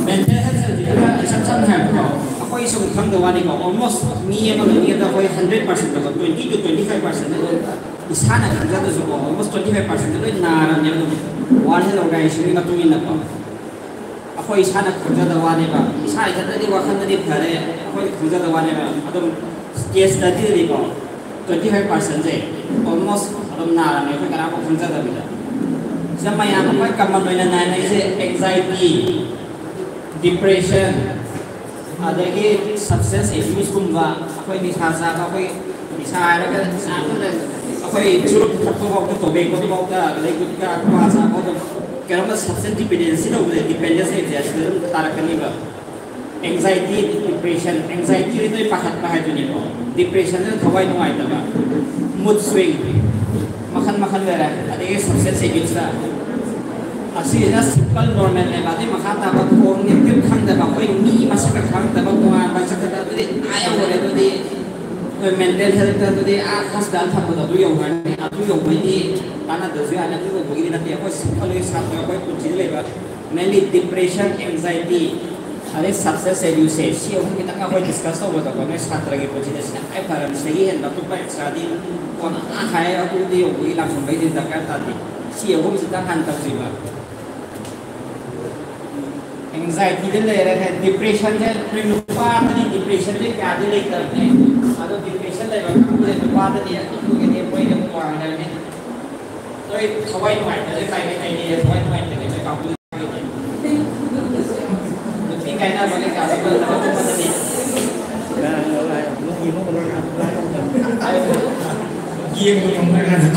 ꯃꯦꯟꯇꯦꯜ ꯍꯦꯜꯊ ꯁꯦ ꯍꯧꯖꯤꯛ ꯈꯔ ꯏꯁꯝ ꯁꯝꯅ ꯍꯥꯏꯔꯕꯗꯀꯣ, ꯑꯩꯈꯣꯏ ꯁꯨꯝ ꯈꯪꯗꯕ ꯋꯥꯅꯤꯀꯣ, almost ꯃꯤ ꯑꯃ ꯂꯣꯏꯅꯗ ꯑꯩꯈꯣꯏ hundred percent ꯇ twenty to twenty five percent ꯑꯗꯨꯝ ꯏꯁꯥꯅ ꯈꯪꯖꯗ꯭ꯔꯁꯨꯀꯣ, almost twenty five percent ꯂꯣꯏ ꯅꯥꯔꯕꯅꯦꯕ ꯑꯗꯨꯝ꯫ World Health Organization ꯒꯤ ꯃꯇꯨꯡ ꯏꯟꯅꯀꯣ, ꯑꯩꯈꯣꯏ ꯏꯁꯥꯅ ꯈꯪꯖꯗꯕ ꯋꯥꯅꯦꯕ, ꯏꯁꯥ ꯏꯊꯟꯇꯗꯤ ꯋꯥꯈꯜꯗꯗꯤ ꯐꯔꯦ, ꯑꯩꯈꯣꯏꯅ ꯈꯪꯖꯗꯕ ꯋꯥꯅꯦꯕ꯫ ꯑꯗꯨꯝ case study ꯗꯗꯤꯀꯣ, twenty five percent ꯁꯦ almost ꯑꯗꯨꯝ ꯅꯥꯔꯝꯃꯦ, ꯑꯩꯈꯣꯏ ꯀꯅꯥꯝ ꯈꯪꯖꯗꯕꯤꯗ꯫ ꯁꯤꯗ ꯃꯌꯥꯝꯅ ꯈ꯭ꯋꯥꯏ common ꯑꯣꯏꯅ ꯅꯥꯅꯔꯤꯁꯦ anxiety, depression, ꯑꯗꯒꯤ substance abuse ꯀꯨꯝꯕ, ꯑꯩꯈꯣꯏ ꯅꯤꯁꯥ ꯆꯥꯕ, ꯑꯩꯈꯣꯏ ꯅꯤꯁꯥ ꯍꯥꯏꯔꯒ ꯆꯥꯕꯗ ꯑꯩꯈꯣꯏ ꯆꯨꯔꯨꯞ ꯊꯛꯄꯐꯥꯎꯗ, tobacco ꯗꯨꯐꯥꯎꯗ, ꯑꯗꯩ ꯒꯨꯠꯈꯥ, ꯀ꯭ꯋꯥ ꯆꯥꯕ, ꯑꯗꯨꯝ ꯀꯩꯅꯣꯝꯃ substance dependency ꯇꯧꯕꯗ, dependence ꯂꯩꯕꯁꯦ ꯑꯁꯤꯗ ꯑꯗꯨꯝ ꯇꯥꯔꯛꯀꯅꯤꯕ꯫ Anxiety, depression, anxiety ꯍꯥꯏꯗꯤ ꯅꯣꯏ ꯄꯥꯈꯠꯄ ꯍꯥꯏꯗꯨꯅꯤꯀꯣ, depression ꯅ ꯊꯋꯥꯏ ꯅꯨꯡꯉꯥꯏꯇꯕ, mood swing, ꯃꯈꯜ ꯃꯈꯜ ꯂꯩꯔꯦ꯫ ꯑꯗꯒꯤ substance abuse ꯇ, ꯑꯁꯤꯁꯤꯅ simple normal ꯅꯦꯕ꯫ ꯑꯗꯩ ꯃꯈꯥ ꯇꯥꯕ cognitive ꯈꯪꯗꯕ, ꯑꯩꯈꯣꯏ ꯃꯤ ꯃꯁꯛꯀ ꯈꯪꯗꯕ, ꯇꯣꯉꯥꯟꯕ ꯆꯠꯀꯗꯕ, ꯑꯗꯨꯗꯤ ꯑꯥ ꯌꯧꯔꯦ꯫ ꯑꯗꯨꯗꯤ ꯑꯩꯈꯣꯏ mental health ꯇ ꯑꯗꯨꯗꯤ ꯑꯥ hospital ꯊꯝꯕꯗꯣ ꯑꯗꯨ ꯌꯧꯈ꯭ꯔꯅꯤ꯫ ꯑꯗꯨ ꯌꯧꯕꯩꯗꯤ ꯀꯥꯟꯅꯗ꯭ꯔꯁꯨ ꯌꯥꯅꯤ, ꯑꯗꯨ ꯌꯧꯕꯒꯤꯗꯤ ꯅꯠꯇꯦ꯫ ꯑꯩꯈꯣꯏ simple ꯁꯥꯇ꯭ꯔ ꯑꯩꯈꯣꯏ ꯄꯨꯟꯁꯤꯗ ꯂꯩꯕ mainly depression, anxiety, ꯑꯗꯩ substance abuse ꯁꯦ, ꯁꯤ ꯑꯍꯨꯝ ꯈꯤꯇꯪ ꯑꯩꯈꯣꯏ discuss ꯇꯧꯕꯗꯀꯣ, ꯅꯣꯏ ꯁꯥꯇ꯭ꯔꯒꯤ ꯄꯨꯟꯁꯤꯗ ꯁꯤꯅ ꯈ꯭ꯋꯥꯏ ꯐꯔꯕꯅꯤ꯫ ꯁꯤꯗꯒꯤ ꯍꯦꯟꯕ ꯑꯇꯣꯞꯄ extra ꯗꯤ ꯀꯣꯟꯅ ꯍꯥꯏ, ꯑꯗꯨꯗꯤ ꯌꯧꯕꯒꯤ ꯂꯥꯛꯁꯟꯕꯩꯗꯤ ꯗꯔꯀꯥꯔ ꯇꯥꯗꯦ꯫ ꯁꯤ ꯑꯍꯨꯝꯁꯤꯗꯪ ꯍꯥꯟꯅ ꯇꯧꯁꯤꯕ꯫ Anxiety ꯗ ꯂꯩꯔꯦ, depression ꯁꯦ ꯅꯣꯏ ꯅꯨꯄꯥꯗꯗꯤ depression ꯁꯦ ꯀꯌꯥꯗꯤ ꯂꯩꯇꯕꯅꯦ, ꯑꯗꯣ depression ꯂꯩꯕ ꯀꯥꯡꯕꯨꯁꯦ ꯅꯨꯄꯥꯗꯗꯤ ꯑꯗꯨꯝ ꯃꯣꯏꯅ ꯋꯥꯡꯗꯕꯅꯦ꯫ ꯅꯣꯏ ꯊꯋꯥꯏ ꯅꯨꯡꯉꯥꯏꯇꯕꯁꯦ ꯀꯥꯏ ꯀꯥꯏ ꯂꯩꯔꯦ? ꯊꯋꯥꯏ ꯅꯨꯡꯉꯥꯏꯇꯕꯁꯦ ꯀꯥꯡꯕꯨ ꯅꯨꯄꯤ ꯀꯥꯏꯅꯕ ꯀꯩꯀꯥꯁꯨ ꯂꯣꯏꯅꯃꯛ ꯑꯇꯣꯞꯄꯗꯗꯤ ꯌꯦꯡꯕ ꯉꯝꯗ꯭ꯔꯀꯥꯟꯗ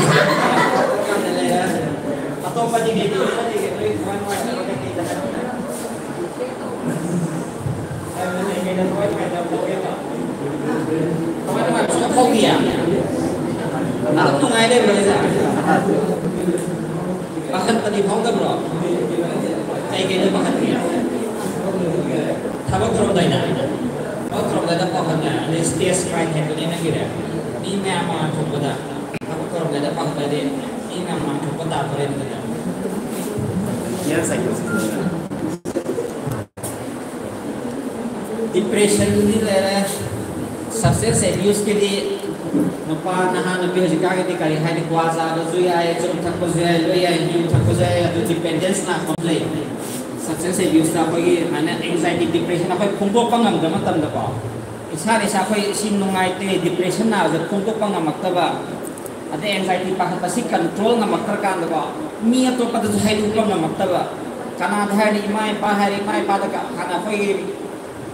ꯑꯇꯣꯞꯄꯗꯤ ꯀꯩ ꯀꯩ ꯂꯩꯒꯦ? ꯅꯣꯏ ꯊꯋꯥꯏ ꯅꯨꯡꯉꯥꯏꯇꯕ ꯀꯩ ꯀꯩ ꯂꯩꯒꯦ? ꯊꯋꯥꯏ ꯅꯨꯡꯉꯥꯏꯇꯕ ꯂꯩꯒꯦ? ꯊꯋꯥꯏ ꯅꯨꯡꯉꯥꯏꯕ ꯁꯨꯡꯐꯥꯎ ꯐꯥꯎꯗꯤꯌꯦ? ꯑꯗꯨꯝ ꯅꯨꯡꯉꯥꯏ ꯂꯩꯕ꯭ꯔꯣ ꯍꯥꯏꯁꯦ? ꯄꯥꯈꯠꯄꯗꯤ ꯐꯥꯎꯗꯕ꯭ꯔꯣ? ꯀꯩ ꯀꯩꯗ ꯄꯥꯈꯠꯀꯦ? ꯊꯕꯛ ꯇꯧꯔꯝꯗꯥꯏꯗ? ꯊꯕꯛ ꯇꯧꯔꯝꯗꯥꯏꯗ ꯄꯥꯈꯠꯂꯦ, ꯑꯗꯩ stage fright ꯍꯥꯏꯕꯅꯦ ꯅꯪꯒꯤꯗꯤ꯫ ꯃꯤ ꯃꯌꯥꯝ ꯃꯥꯡ ꯊꯣꯛꯄꯗ, ꯊꯕꯛ ꯇꯧꯔꯝꯗꯥꯏꯗ ꯄꯥꯈꯠꯂꯗꯤ ꯃꯤ ꯃꯌꯥꯝ ꯃꯥꯡ ꯊꯣꯛꯄ ꯇꯥꯗꯣꯔꯦ ꯑꯗꯨꯗꯤ꯫ Yes, I guess. Depression ꯗꯤ ꯂꯩꯔꯦ, substance abuse ꯀꯤꯗꯤ ꯅꯨꯄꯥ ꯅꯍꯥ ꯅꯨꯄꯤ ꯍꯧꯖꯤꯛꯀꯥꯟꯒꯤꯗꯤ ꯀꯔꯤ ꯍꯥꯏꯅꯤ, ꯀ꯭ꯋꯥ ꯆꯥꯕꯁꯨ ꯌꯥꯏ, ꯆꯨꯔꯨꯞ ꯊꯛꯄꯁꯨ ꯌꯥꯏ, ꯂꯣꯏ ꯌꯥꯏ, ꯌꯨ ꯊꯛꯄꯁꯨ ꯌꯥꯏ, ꯑꯗꯨ dependence ꯂꯥꯛꯄ ꯑꯃ ꯂꯩ꯫ Substance abuse ꯇ ꯑꯩꯈꯣꯏꯒꯤ ꯁꯨꯃꯥꯏꯅ anxiety, depression ꯑꯩꯈꯣꯏ ꯐꯣꯡꯗꯣꯛꯄ ꯉꯝꯗꯕ ꯃꯇꯝꯗꯀꯣ, ꯏꯁꯥꯅ ꯏꯁꯥ ꯑꯩꯈꯣꯏ ꯁꯤ ꯅꯨꯡꯉꯥꯏꯇꯦ, depression ꯅꯥꯕꯁꯦ ꯐꯣꯡꯗꯣꯛꯄ ꯉꯝꯃꯛꯇꯕ, ꯑꯗꯩ anxiety ꯄꯥꯈꯠꯄ ꯁꯤ control ꯉꯝꯃꯛꯇ꯭ꯔꯀꯥꯟꯗꯀꯣ, ꯃꯤ ꯑꯇꯣꯞꯄꯗꯁꯨ ꯍꯥꯏꯗꯣꯛꯄ ꯉꯝꯃꯛꯇꯕ꯫ ꯀꯅꯥꯗ ꯍꯥꯏꯔꯗꯤ ꯏꯃꯥ ꯏꯄꯥ ꯍꯥꯏꯔꯦ, ꯏꯃꯥ ꯏꯄꯥꯗ ꯀ-, ꯍꯥꯟꯅ ꯑꯩꯈꯣꯏꯒꯤ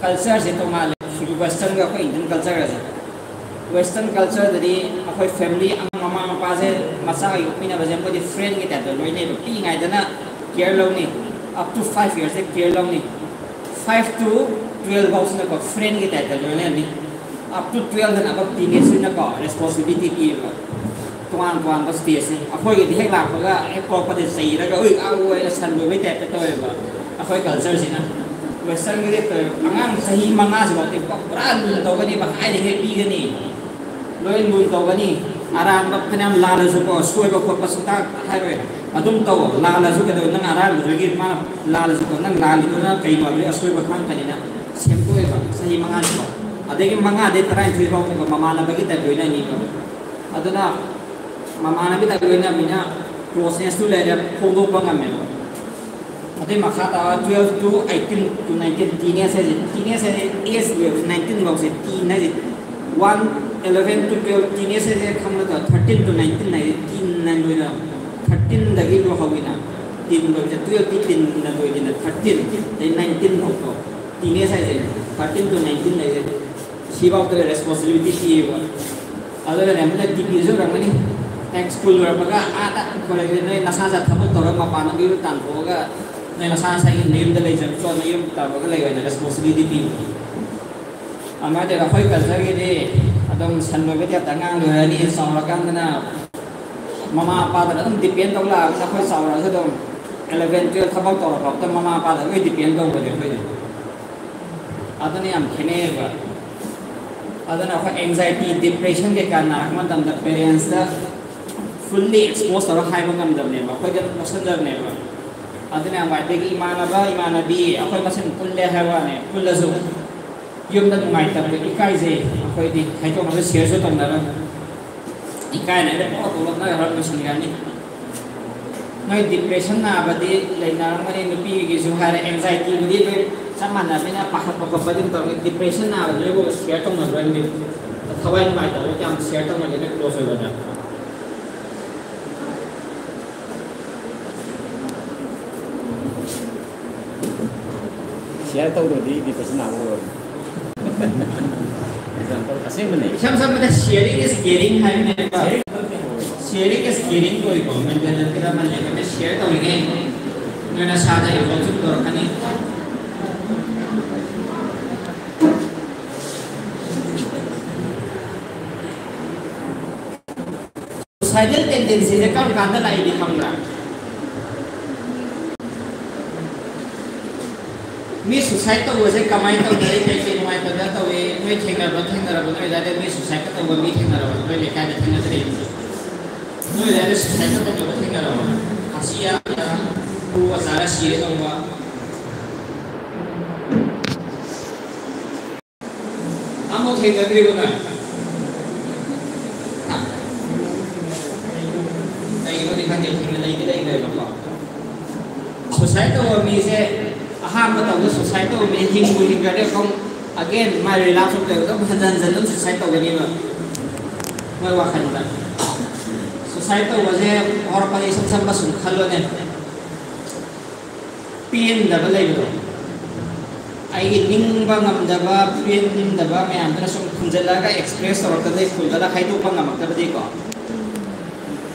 culture ꯁꯦ ꯇꯣꯉꯥꯜꯂꯦ꯫ ꯁꯤꯒꯤ western ꯒ ꯑꯩꯈꯣꯏ Indian culture ꯒꯁꯦ꯫ Western culture ꯗꯗꯤ ꯑꯩꯈꯣꯏ family ꯑꯃ, ꯃꯃꯥ ꯃꯄꯥꯁꯦ ꯃꯆꯥꯒ ꯌꯣꯛꯃꯤꯟꯅꯕꯁꯦ ꯃꯣꯏꯗꯤ friend ꯒꯤ type ꯇ ꯂꯣꯏꯅꯩꯕ꯫ ꯄꯤꯛꯏꯉꯩꯗꯅ care ꯂꯧꯅꯤ, up to five years say care ꯂꯧꯅꯤ, five to twelve ꯐꯥꯎꯁꯤꯅꯀꯣ friend ꯒꯤ type ꯇ ꯂꯣꯏꯅꯅꯤ꯫ Up to twelve ꯗꯅ ꯑꯃꯨꯛ teenage ꯁꯤꯅꯀꯣ responsibility ꯄꯤꯌꯦꯕ꯫ ꯇꯣꯉꯥꯟ ꯇꯣꯉꯥꯟꯕ stage ꯁꯦ꯫ ꯑꯩꯈꯣꯏꯒꯤꯗꯤ ꯍꯦꯛ ꯂꯥꯛꯄꯒ ꯍꯦꯛ ꯄꯣꯛꯄꯗ ꯆꯩꯔꯒ, "ꯎꯏ, ꯑꯥ, ꯎ" ꯍꯥꯏꯅ ꯁꯟ ꯂꯣꯏꯕꯩ type ꯇ ꯇꯧꯋꯦꯕ ꯑꯩꯈꯣꯏ culture ꯁꯤꯅ꯫ Western ꯒꯤꯗꯤ ꯑꯉꯥꯡ ꯆꯍꯤ ꯃꯉꯥꯁꯤꯐꯥꯎꯗꯤ ꯄꯨꯔꯥ ꯂꯨꯅ ꯇꯧꯒꯅꯦꯕ, ꯍꯥꯏꯔꯤꯉꯩ ꯄꯤꯒꯅꯤ, ꯂꯣꯏ ꯂꯨꯅ ꯇꯧꯒꯅꯤ꯫ ꯑꯔꯥꯟꯕ ꯐꯅꯌꯥꯝ ꯂꯥꯜꯂꯁꯨꯀꯣ, ꯁꯣꯏꯕ ꯈꯣꯠꯄ ꯁꯨꯡꯇꯥ ꯍꯥꯏꯔꯣꯏ꯫ "ꯑꯗꯨꯝ ꯇꯧ, ꯂꯥꯜꯂꯁꯨ ꯀꯩꯗꯧ, ꯅꯪ ꯑꯔꯥꯟꯕꯗꯨꯒꯤ ꯃꯥ ꯂꯥꯜꯂꯁꯨꯀꯣ, ꯅꯪ ꯂꯥꯜꯂꯤꯗꯣ ꯅꯪ ꯀꯩꯅꯣ?" ꯑꯗꯨꯗꯤ ꯑꯁꯣꯏꯕ ꯈꯪꯉꯛꯀꯅꯤꯅ ꯁꯦꯝꯗꯣꯛꯑꯦꯕ ꯆꯍꯤ ꯃꯉꯥꯁꯤꯐꯥꯎ꯫ ꯑꯗꯒꯤ ꯃꯉꯥꯗꯩ ꯇꯔꯥꯅꯤꯊꯣꯏ ꯐꯥꯎꯕ ꯃꯃꯥꯟꯅꯕꯒꯤ type ꯇ ꯂꯣꯏꯅꯅꯤꯕ꯫ ꯑꯗꯨꯅ ꯃꯃꯥꯟꯅꯕꯤ type ꯇ ꯂꯣꯏꯅꯕꯅꯤꯅ closeness ꯇꯨ ꯂꯩꯔꯦ, ꯐꯣꯡꯗꯣꯛꯄ ꯉꯝꯃꯦꯕ꯫ ꯑꯗꯩ ꯃꯈꯥ ꯇꯥꯕ twelve to eighteen to nineteen, teenage ꯍꯥꯏꯁꯦ, teenage ꯍꯥꯏꯁꯦ age ꯂꯣꯏꯕ nineteen ꯐꯥꯎꯁꯦ teen ꯍꯥꯏꯁꯦ꯫ One, eleven to twelve, teenage ꯍꯥꯏꯁꯦ ꯈꯪꯕ ꯅꯠꯇ꯭ꯔꯣ? Thirteen to nineteen ꯍꯥꯏꯁꯦ teen ꯅ ꯂꯣꯏꯅ, thirteen ꯗꯒꯤ ꯂꯣꯏꯍꯧꯋꯤꯅ꯫ Teen ꯂꯣꯏꯕꯁꯦ twelve ꯇꯤ teen ꯅ ꯂꯣꯏꯗꯅ, thirteen ꯑꯗꯩ nineteen ꯐꯥꯎꯗꯣ teenage ꯍꯥꯏꯁꯦ, thirteen to nineteen ꯍꯥꯏꯁꯦ꯫ ꯁꯤꯐꯥꯎꯗ responsibility ꯄꯤꯌꯦꯕ꯫ ꯑꯗꯨꯅꯅꯦ, ꯑꯃꯅ degree ꯁꯨ ꯑꯣꯏꯔꯝꯒꯅꯤ, ꯅꯪ school ꯂꯣꯏꯔꯛꯄꯒ ꯑꯥꯗ ꯀꯣꯂꯦꯖ ꯅꯣꯏ ꯅꯁꯥ ꯅꯁꯥ ꯊꯕꯛ ꯇꯧꯔꯒ ꯃꯄꯥꯟꯗ ꯃꯌꯨꯝ ꯇꯥꯟꯊꯣꯛꯑꯒ ꯅꯣꯏ ꯅꯁꯥ ꯅꯁꯥꯒꯤ ꯅꯌꯨꯝꯗ ꯂꯩꯖꯕꯁꯨ ꯅꯌꯨꯝ ꯇꯧꯔꯒ ꯂꯩꯌꯣ ꯍꯥꯏꯅ responsibility ꯄꯤꯕ꯫ ꯑꯗꯨꯃꯥꯏꯅ ꯇꯧꯗꯅ ꯑꯩꯈꯣꯏ culture ꯒꯤꯗꯤ ꯑꯗꯨꯝ ꯁꯟ ꯂꯣꯏꯕ type ꯇ ꯑꯉꯥꯡ ꯂꯣꯏꯔꯅꯤ, ꯆꯥꯎꯔꯀꯥꯟꯗꯅ ꯃꯃꯥ ꯃꯄꯥꯗ ꯑꯗꯨꯝ ꯗꯤꯄꯦꯟ ꯇꯧ ꯂꯥꯛꯑꯕꯅꯤꯅ ꯑꯩꯈꯣꯏ ꯆꯥꯎꯔꯛꯑꯁꯨ ꯑꯗꯨꯝ eleven twelve ꯊꯕꯛ ꯇꯧꯔ ꯐꯥꯎꯗ ꯃꯃꯥ ꯃꯄꯥꯗ ꯂꯣꯏ ꯗꯤꯄꯦꯟ ꯇꯧꯕꯅꯦ ꯑꯩꯈꯣꯏꯗꯤ꯫ ꯑꯗꯨꯅ ꯌꯥꯝ ꯈꯦꯠꯅꯩꯌꯦꯕ꯫ ꯑꯗꯨꯅ ꯑꯩꯈꯣꯏ anxiety, depression ꯀꯩꯀꯥ ꯅꯥꯔꯛꯄ ꯃꯇꯝꯗ parents ꯇ fully expose ꯇꯧꯔ ꯍꯥꯏꯕ ꯉꯝꯗꯕꯅꯦꯕ, ꯑꯩꯈꯣꯏꯗ ꯑꯗꯨꯝ ꯂꯧꯁꯟꯖꯕꯅꯦꯕ꯫ ꯑꯗꯨꯅ ꯌꯥꯝ ꯋꯥꯏ꯫ ꯑꯗꯒꯤ ꯏꯃꯥꯟꯅꯕ ꯏꯃꯥꯟꯅꯕꯤ ꯑꯩꯈꯣꯏ ꯃꯁꯦꯟ ꯄꯨꯜꯂꯦ ꯍꯥꯏꯕ ꯋꯥꯅꯦ, ꯄꯨꯜꯂꯁꯨ ꯌꯨꯝꯗ ꯅꯨꯡꯉꯥꯏꯇꯕꯗꯣ ꯏꯀꯥꯏꯖꯩ, ꯑꯩꯈꯣꯏꯗꯤ ꯍꯥꯏꯗꯣꯛꯅꯕ share ꯁꯨ ꯇꯧꯅꯔꯣꯏ꯫ ꯏꯀꯥꯏꯅ ꯑꯩꯅ ꯄꯣꯛ ꯇꯣꯛꯂꯛꯅ ꯍꯔꯥꯎ ꯂꯣꯏꯁꯤꯟꯈ꯭ꯔꯅꯤ꯫ ꯅꯣꯏ depression ꯅꯥꯕꯗꯤ ꯂꯩꯅꯔꯝꯒꯅꯤ, ꯅꯨꯄꯤꯒꯤꯁꯨ ꯍꯥꯏꯔꯦ, anxiety ꯕꯨꯗꯤ ꯂꯣꯏ ꯆꯞ ꯃꯥꯟꯅꯕꯅꯤꯅ ꯄꯥꯈꯠꯄ ꯈꯣꯠꯄꯗꯤ ꯑꯗꯨꯝ ꯇꯧꯔꯝꯒꯅꯤ꯫ Depression ꯅꯥꯕꯗꯤ ꯅꯣꯏꯕꯨ share ꯇꯧꯅꯕ꯭ꯔꯅꯦ? ꯊꯋꯥꯏ ꯅꯨꯡꯉꯥꯏꯇꯕ ꯀꯌꯥꯝ share ꯇꯧꯅꯒꯦ ꯅꯣꯏ close ꯑꯣꯏꯕꯗ? Share ꯇꯧꯗ꯭ꯔꯗꯤ depression ꯅꯥꯕ ꯍꯧꯔꯕꯅꯤ꯫ Example ꯑꯁꯦꯡꯕꯅꯦ꯫ ꯏꯁꯝ ꯁꯝꯕꯗ sharing is caring ꯍꯥꯏꯕꯅꯦꯕ꯫ Sharing is caring ꯀꯧꯏꯀꯣ, mental health ꯀꯤꯗ ꯑꯃ ꯂꯩꯕꯅꯦ, share ꯇꯧꯔꯤꯉꯩ ꯅꯣꯏ ꯅꯁꯥꯗ evolve ꯁꯨꯝ ꯇꯧꯔꯛꯀꯅꯤ꯫ Suicidal tendency ꯁꯦ ꯀꯔꯝ ꯀꯥꯟꯗ ꯂꯥꯛꯏꯗꯤ ꯈꯪꯕ꯭ꯔꯥ? ꯃꯤ suicide ꯇꯧꯕꯁꯦ ꯀꯃꯥꯏꯅ ꯇꯧꯅꯔꯤ? ꯀꯩ ꯀꯩ ꯅꯨꯡꯉꯥꯏꯇꯕ ꯇꯧꯏ? ꯅꯣꯏ ꯊꯦꯡꯅꯕ, ꯊꯦꯡꯅꯔꯕ? ꯅꯣꯏ ꯑꯗꯥꯏꯗ ꯃꯤ suicide ꯇꯧꯕ ꯃꯤ ꯊꯦꯡꯅꯔꯕ? ꯅꯣꯏ ꯂꯩꯀꯥꯏꯗ ꯊꯦꯡꯅꯗ꯭ꯔꯤ? ꯅꯣꯏ ꯑꯗꯥꯏꯗ suicide ꯇꯧꯕ ꯊꯦꯡꯅꯔꯕ? ꯍꯥꯁꯤ ꯌꯥꯝꯅ ꯈꯨ ꯑꯆꯥꯔ ꯁꯤꯔꯦ ꯇꯧꯕ꯫ ꯑꯃꯨꯛ ꯊꯦꯡꯅꯗ꯭ꯔꯤꯕꯣ ꯅꯪ? ꯀꯩꯒꯤꯅꯣꯗꯤ ꯈꯪꯗꯦ, ꯊꯦꯡꯅ ꯂꯩꯗꯤ ꯂꯩꯈ꯭ꯔꯦꯕꯀꯣ꯫ Suicide ꯇꯧꯕ ꯃꯤꯁꯦ, ꯑꯍꯥꯟꯕ ꯇꯧꯕꯗ suicide ꯇꯧꯕ ꯃꯤꯁꯦ ꯍꯤꯡꯕꯨ ꯍꯤꯡꯈ꯭ꯔꯗꯤ ꯑꯗꯨꯝ again ꯃꯥꯏ relapse ꯑꯃꯨꯛ ꯇꯧꯋꯦ, ꯑꯗꯨꯝ ꯍꯟꯖꯟ ꯍꯟꯖꯟ ꯑꯗꯨꯝ suicide ꯇꯧꯒꯅꯤꯕ ꯃꯣꯏ ꯋꯥꯈꯜꯗ꯫ Suicide ꯇꯧꯕꯁꯦ ꯍꯧꯔꯛꯄꯗ ꯏꯁꯝ ꯁꯝꯕ ꯁꯨꯝ ꯈꯜꯂꯣꯅꯦ꯫ ꯄꯦꯟꯗꯕ ꯂꯩꯕꯗꯣ, ꯑꯩꯒꯤ ꯅꯤꯡꯕ ꯉꯝꯗꯕ, ꯄꯦꯟꯗꯕ ꯃꯌꯥꯝꯗꯨꯅ ꯁꯨꯝ ꯐꯨꯝꯖꯤꯜꯂꯒ express ꯇꯧꯔꯛꯇꯕꯗꯒꯤ, ꯐꯨꯜꯗꯂ ꯍꯥꯏꯗꯣꯛꯄ ꯉꯝꯃꯛꯇꯕꯗꯒꯤꯀꯣ,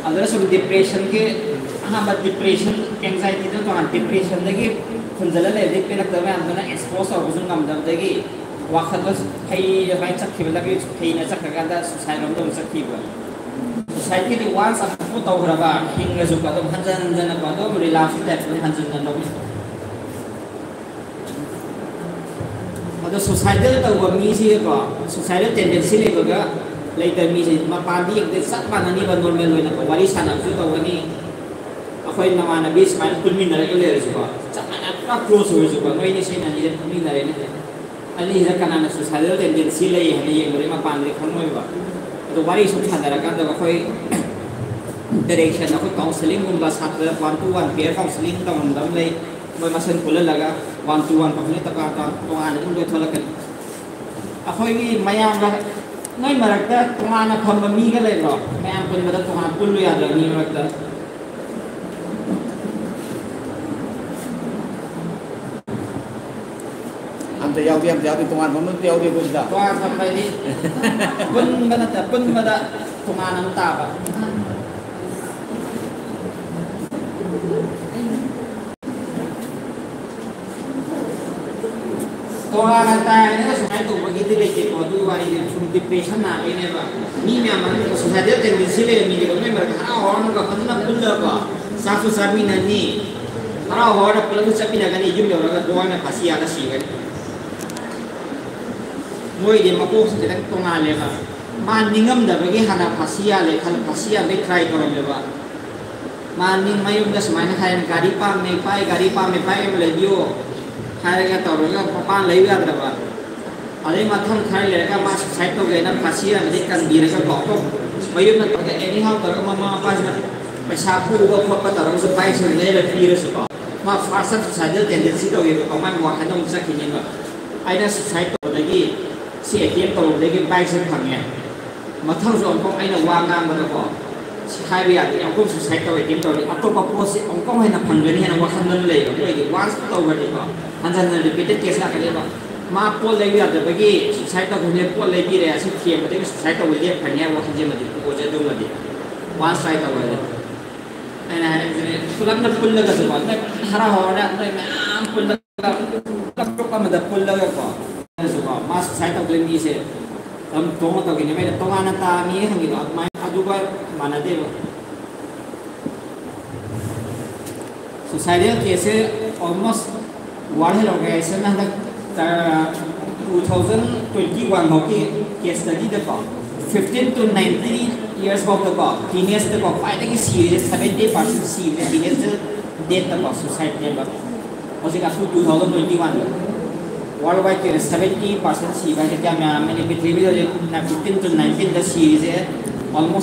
ꯑꯗꯨꯅ ꯁꯨꯝ depression ꯒꯤ, ꯑꯍꯥꯟꯕ depression, anxiety ꯗꯨ ꯇꯣꯉꯥꯟ, depression ꯗꯒꯤ ꯐꯨꯝꯖꯤꯜꯂ ꯂꯩꯕꯗꯒꯤ ꯄꯦꯜꯂꯛꯇꯕ ꯃꯌꯥꯝꯗꯨꯅ expose ꯇꯧꯔꯛꯄꯁꯨ ꯉꯝꯗꯕꯗꯒꯤ ꯋꯥꯈꯜꯗꯣ ꯐꯩ ꯑꯗꯨꯃꯥꯏꯅ ꯆꯠꯈꯤꯕ, ꯂꯝꯕꯤ ꯐꯩꯅ ꯆꯠꯈ꯭ꯔꯀꯥꯟꯗ suicide ꯔꯣꯝꯗ ꯑꯃꯨꯛ ꯆꯠꯈꯤꯕ꯫ ꯁꯨꯁꯥꯏꯠꯀꯤꯗꯤ ꯋꯥꯟꯁ ꯑꯃꯨꯛ ꯇꯧꯈ꯭ꯔꯕ ꯍꯤꯡꯉꯁꯨꯀꯣ ꯑꯗꯨꯝ ꯍꯟꯖꯟ ꯍꯟꯖꯟꯅꯀꯣ ꯑꯗꯨꯝ ꯔꯤꯂꯥꯞꯁꯀꯤ ꯇꯥꯏꯞꯇ ꯑꯗꯨꯝ ꯍꯟꯖꯟꯅ ꯂꯧꯏ꯫ ꯑꯗꯣ ꯁꯨꯁꯥꯏꯗꯦꯜ ꯇꯧꯕ ꯃꯤꯁꯤꯒꯀꯣ, ꯁꯨꯁꯥꯏꯗꯦꯜ ꯇꯦꯟꯗꯦꯟꯁꯤ ꯂꯩꯕꯒ ꯂꯩꯇꯕ ꯃꯤꯁꯦ ꯃꯄꯥꯟꯗꯤ ꯌꯦꯡꯕꯗ ꯆꯞ ꯃꯥꯟꯅꯅꯤꯕ, ꯅꯣꯔꯃꯦꯜ ꯑꯣꯏꯅꯀꯣ ꯋꯥꯔꯤ ꯁꯥꯟꯅꯕꯁꯨ ꯇꯧꯒꯅꯤ꯫ ꯑꯩꯈꯣꯏ ꯅꯃꯥꯟꯅꯕꯤ ꯁꯨꯃꯥꯏꯅ ꯄꯨꯟꯃꯤꯟꯅꯔꯒ ꯂꯩꯔꯁꯨꯀꯣ, ꯆꯞ ꯃꯥꯟꯅ ꯄꯨꯔꯥ ꯀ꯭ꯂꯣꯖ ꯑꯣꯏꯔꯁꯨꯀꯣ, ꯅꯣꯏ ꯑꯅꯤ ꯁꯤ ꯑꯅꯤꯁꯦ ꯄꯨꯟꯃꯤꯟꯅꯔꯦꯅꯦ꯫ ꯑꯅꯤꯁꯤꯗ ꯀꯅꯥꯅ ꯁꯨꯁꯥꯏꯗꯦꯜ ꯇꯦꯟꯗꯦꯟꯁꯤ ꯂꯩ ꯍꯥꯏꯅ ꯌꯦꯡꯕꯗꯤ ꯃꯄꯥꯟꯗꯗꯤ ꯈꯪꯉꯣꯏꯕ꯫ ꯑꯗꯣ ꯋꯥꯔꯤ ꯁꯨꯝ ꯁꯥꯟꯅꯔꯀꯥꯟꯗ ꯑꯩꯈꯣꯏ ꯗꯥꯏꯔꯦꯛꯁꯟ, ꯑꯩꯈꯣꯏ ꯀꯥꯎꯟꯁꯤꯂꯤꯡꯒꯨꯝꯕ, ꯁꯥꯇ꯭ꯔ ꯋꯥꯟ ꯇꯨ ꯋꯥꯟ ꯄꯦꯌꯔ ꯀꯥꯎꯟꯁꯤꯂꯤꯡ ꯇꯧꯔꯝꯕ ꯑꯃ ꯂꯩ, ꯃꯣꯏ ꯃꯁꯦꯟ ꯄꯨꯜꯍꯜꯂꯒ ꯋꯥꯟ ꯇꯨ ꯋꯥꯟ ꯇꯧꯕꯅꯤ, ꯇꯣꯉꯥꯟ ꯇꯣꯉꯥꯟ ꯇꯣꯉꯥꯟꯅ ꯑꯗꯨꯝ ꯂꯣꯏꯊꯣꯛꯂꯛꯀꯅꯤ꯫ ꯑꯩꯈꯣꯏꯒꯤ ꯃꯌꯥꯝꯒ, ꯅꯣꯏ ꯃꯔꯛꯇ ꯇꯣꯉꯥꯟꯅ ꯐꯝꯕ ꯃꯤꯒ ꯂꯩꯕ꯭ꯔꯣ? ꯃꯌꯥꯝ ꯄꯨꯟꯕꯗ ꯇꯣꯉꯥꯟ ꯄꯨꯜꯂꯨ ꯌꯥꯗ꯭ꯔꯕ ꯃꯤ ꯃꯔꯛꯇ? ꯑꯝꯇ ꯌꯥꯎꯗꯦ, ꯑꯝꯇ ꯌꯥꯎꯗꯦ, ꯇꯣꯉꯥꯟꯕ ꯑꯃ ꯑꯝꯇ ꯌꯥꯎꯗꯦ ꯑꯩꯈꯣꯏ ꯁꯤꯗ꯫ ꯇꯣꯉꯥꯟ ꯐꯝꯕ ꯍꯥꯏꯗꯤ ꯄꯨꯟꯕ ꯅꯠꯇ, ꯄꯨꯟꯕꯗ ꯇꯣꯉꯥꯟ ꯑꯃ ꯇꯥꯕ꯫ ꯇꯣꯉꯥꯟꯅ ꯇꯥꯏ ꯍꯥꯏꯅ ꯁꯨꯃꯥꯏꯅ ꯇꯧꯕꯒꯤꯗꯤ ꯂꯩꯇꯦꯀꯣ꯫ ꯑꯗꯨꯒꯤ ꯋꯥꯔꯤꯗꯤ ꯁꯨꯝ ꯗꯤꯄ꯭ꯔꯦꯁꯟ ꯅꯥꯕꯩꯅꯦꯕ꯫ ꯃꯤ ꯃꯌꯥꯝ ꯃꯅꯨꯡꯗ ꯁꯣꯁꯥꯏꯇꯤꯗ ꯇꯦꯟꯗꯦꯟꯁꯤ ꯂꯩꯕ ꯃꯤꯗꯤ ꯂꯣꯏꯅ ꯃꯔꯛꯇ ꯍꯔꯥꯎ ꯍꯔꯥꯎꯅꯒ ꯐꯖꯅ ꯄꯨꯜꯂꯒꯀꯣ, ꯆꯥꯛꯁꯨ ꯆꯥꯃꯤꯟꯅꯅꯤ, ꯍꯔꯥꯎ ꯍꯔꯥꯎꯅ ꯄꯨꯂꯞꯁꯨ ꯆꯠꯃꯤꯟꯅꯒꯅꯤ, ꯌꯨꯝ ꯌꯧꯔꯒ ꯗꯣꯔꯅ ꯐꯥꯁꯤ ꯌꯥꯜꯂ ꯁꯤꯒꯅꯤ꯫ ꯃꯣꯏꯗꯤ ꯃꯀꯣꯛꯁꯦ ꯈꯤꯇꯪ ꯇꯣꯉꯥꯜꯂꯦꯕ꯫ ꯃꯥ ꯅꯤꯡꯉꯝꯗꯕꯒꯤ ꯍꯥꯟꯅ ꯐꯥꯁꯤ ꯌꯥꯜꯂꯦ ꯈꯜꯂ, ꯐꯥꯁꯤ ꯌꯥꯟꯕꯩ ꯇ꯭ꯔꯥꯏ ꯇꯧꯔꯝꯃꯦꯕ꯫ ꯃꯥ ꯅꯤꯡ-, ꯃꯌꯨꯝꯗ ꯁꯨꯃꯥꯏꯅ ꯍꯥꯏꯔꯦ, "ꯒꯥꯔꯤ ꯄꯥꯝꯃꯦ, ꯄꯥꯏ, ꯒꯥꯔꯤ ꯄꯥꯝꯃꯦ, ꯄꯥꯏ ꯑꯃ ꯂꯩꯕꯤꯌꯣ" ꯍꯥꯏꯔꯒ ꯇꯧꯔꯒ ꯃꯄꯥꯟ ꯂꯩꯌꯨ ꯌꯥꯗ꯭ꯔꯕ꯫ ꯑꯗꯩ ꯃꯊꯪ ꯈꯔ ꯂꯩꯔꯒ ꯃꯥ ꯁꯨꯁꯥꯏꯠ ꯇꯧꯒꯦꯅ ꯐꯥꯁꯤ ꯌꯥꯟꯕꯗꯤ ꯀꯟꯕꯤꯔꯒ ꯀꯣ, ꯃꯌꯨꯝꯗ ꯇꯧꯔꯒ ꯑꯦꯅꯤ ꯍꯥꯎ ꯇꯧꯔꯒ ꯃꯃꯥ ꯃꯄꯥꯁꯤꯅ ꯄꯩꯁꯥ ꯄꯨꯕ ꯈꯣꯠꯄ ꯇꯧꯔꯒꯁꯨ ꯕꯥꯏꯛꯁꯦ ꯂꯩꯔ ꯄꯤꯔꯁꯨꯀꯣ, ꯃꯥ ꯐꯥꯔꯁꯇ ꯁꯨꯁꯥꯏꯗꯦꯜ ꯇꯦꯟꯗꯦꯟꯁꯤ ꯇꯧꯋꯦꯕꯀꯣ, ꯃꯥꯒꯤ ꯋꯥꯈꯜꯗ ꯑꯃꯨꯛ ꯆꯠꯈꯤꯅꯦꯕ꯫ ꯑꯩꯅ ꯁꯨꯁꯥꯏꯠ ꯇꯧꯕꯗꯒꯤ, ꯁꯤ ꯑꯦꯇꯦꯝ ꯇꯧꯕꯗꯒꯤ ꯕꯥꯏꯛꯁꯦ ꯐꯪꯉꯦ꯫ ꯃꯊꯪꯁꯨ ꯑꯃꯨꯛꯐꯥꯎ ꯑꯩꯅ ꯋꯥ ꯉꯥꯡꯕꯗꯀꯣ, ꯁꯤ ꯍꯥꯏꯕ ꯌꯥꯗꯦ, ꯑꯃꯨꯛꯐꯥꯎ ꯁꯨꯁꯥꯏꯠ ꯇꯧꯔꯦ, ꯑꯦꯇꯦꯝ ꯇꯧꯔꯦ, ꯑꯇꯣꯞꯄ ꯄꯣꯠꯁꯦ ꯑꯃꯨꯛꯐꯥꯎ ꯍꯦꯟꯅ ꯐꯪꯒꯅꯤ ꯍꯥꯏꯅ ꯋꯥꯈꯜꯗ ꯂꯩꯕ꯫ ꯃꯣꯏꯗꯤ ꯋꯥꯟꯁ ꯇꯧꯈ꯭ꯔꯗꯤꯀꯣ, ꯍꯟꯖꯟ ꯍꯟꯖꯟ ꯔꯤꯄꯤꯇꯦꯠ ꯀꯦꯁ ꯂꯥꯛꯀꯅꯦꯕ꯫ ꯃꯥ ꯄꯣꯠ ꯂꯩꯕ ꯌꯥꯗꯕꯒꯤ ꯁꯨꯁꯥꯏꯠ ꯇꯧꯈ꯭ꯔꯦ, ꯄꯣꯠ ꯂꯩꯕꯤꯔꯦ, ꯑꯁꯤ ꯊꯦꯝꯕꯗꯒꯤ ꯁꯨꯁꯥꯏꯠ ꯇꯧꯕ ꯂꯦꯞꯈ꯭ꯔꯅꯤ ꯍꯥꯏꯕ ꯋꯥꯈꯜꯁꯤꯃꯗꯤ ꯄꯨꯔꯁꯦ꯫ ꯑꯗꯨꯃꯗꯤ ꯋꯥꯟꯁ ꯇ꯭ꯔꯥꯏ ꯇꯧꯔꯗꯤ꯫ ꯑꯩꯅ ꯍꯥꯏꯔꯤꯁꯤꯅꯦ, ꯄꯨꯂꯞꯅ ꯄꯨꯜꯂꯒꯁꯨꯀꯣ, ꯅꯣꯏ ꯍꯔꯥꯎ ꯍꯔꯥꯎꯅ ꯅꯣꯏ ꯃꯌꯥꯝ ꯄꯨꯜꯂꯒ ꯄꯨꯂꯞ ꯒ꯭ꯔꯨꯞ ꯑꯃꯗ ꯄꯨꯜꯂꯒꯀꯣ, ꯑꯗꯨꯁꯨꯀꯣ, ꯃꯥ ꯁꯨꯁꯥꯏꯠ ꯇꯧꯗꯣꯏ ꯃꯤꯁꯦ ꯑꯗꯨꯝ ꯇꯣꯡꯉ ꯇꯧꯈꯤꯅꯦꯕ꯫ ꯑꯩꯅ ꯇꯣꯉꯥꯟꯅ ꯇꯥ ꯃꯤ ꯍꯪꯉꯤꯗꯣ ꯑꯗꯨꯃꯥꯏꯅ ꯑꯗꯨꯒ ꯃꯥꯟꯅꯗꯦꯕ꯫ Suicidal case ꯁꯦ almost World Health Organization ꯅ ꯍꯟꯗꯛ two thousand twenty one ꯐꯥꯎꯒꯤ case study ꯗꯀꯣ, fifteen to ninety years ꯐꯥꯎꯗꯀꯣ, teenage ꯇꯀꯣ ꯈ꯭ꯋꯥꯏꯗꯒꯤ ꯁꯤꯔꯤꯁꯦ, seventy percent ꯁꯤꯔꯤꯁꯦ teenage death ꯇꯀꯣ, suicide ꯅꯦꯕ꯫ ꯍꯧꯖꯤꯛ up to two thousand twenty one the world wide ꯀꯤ ꯑꯣꯏꯅ seventy percent ꯁꯤꯕ ꯍꯥꯏꯁꯦ ꯀꯌꯥꯝ ꯌꯥꯝꯃꯦ? ꯄ꯭ꯔꯤꯊꯤꯕꯤꯗ ꯍꯧꯖꯤꯛ fifteen to nineteen the ꯁꯤꯔꯤꯁꯦ almost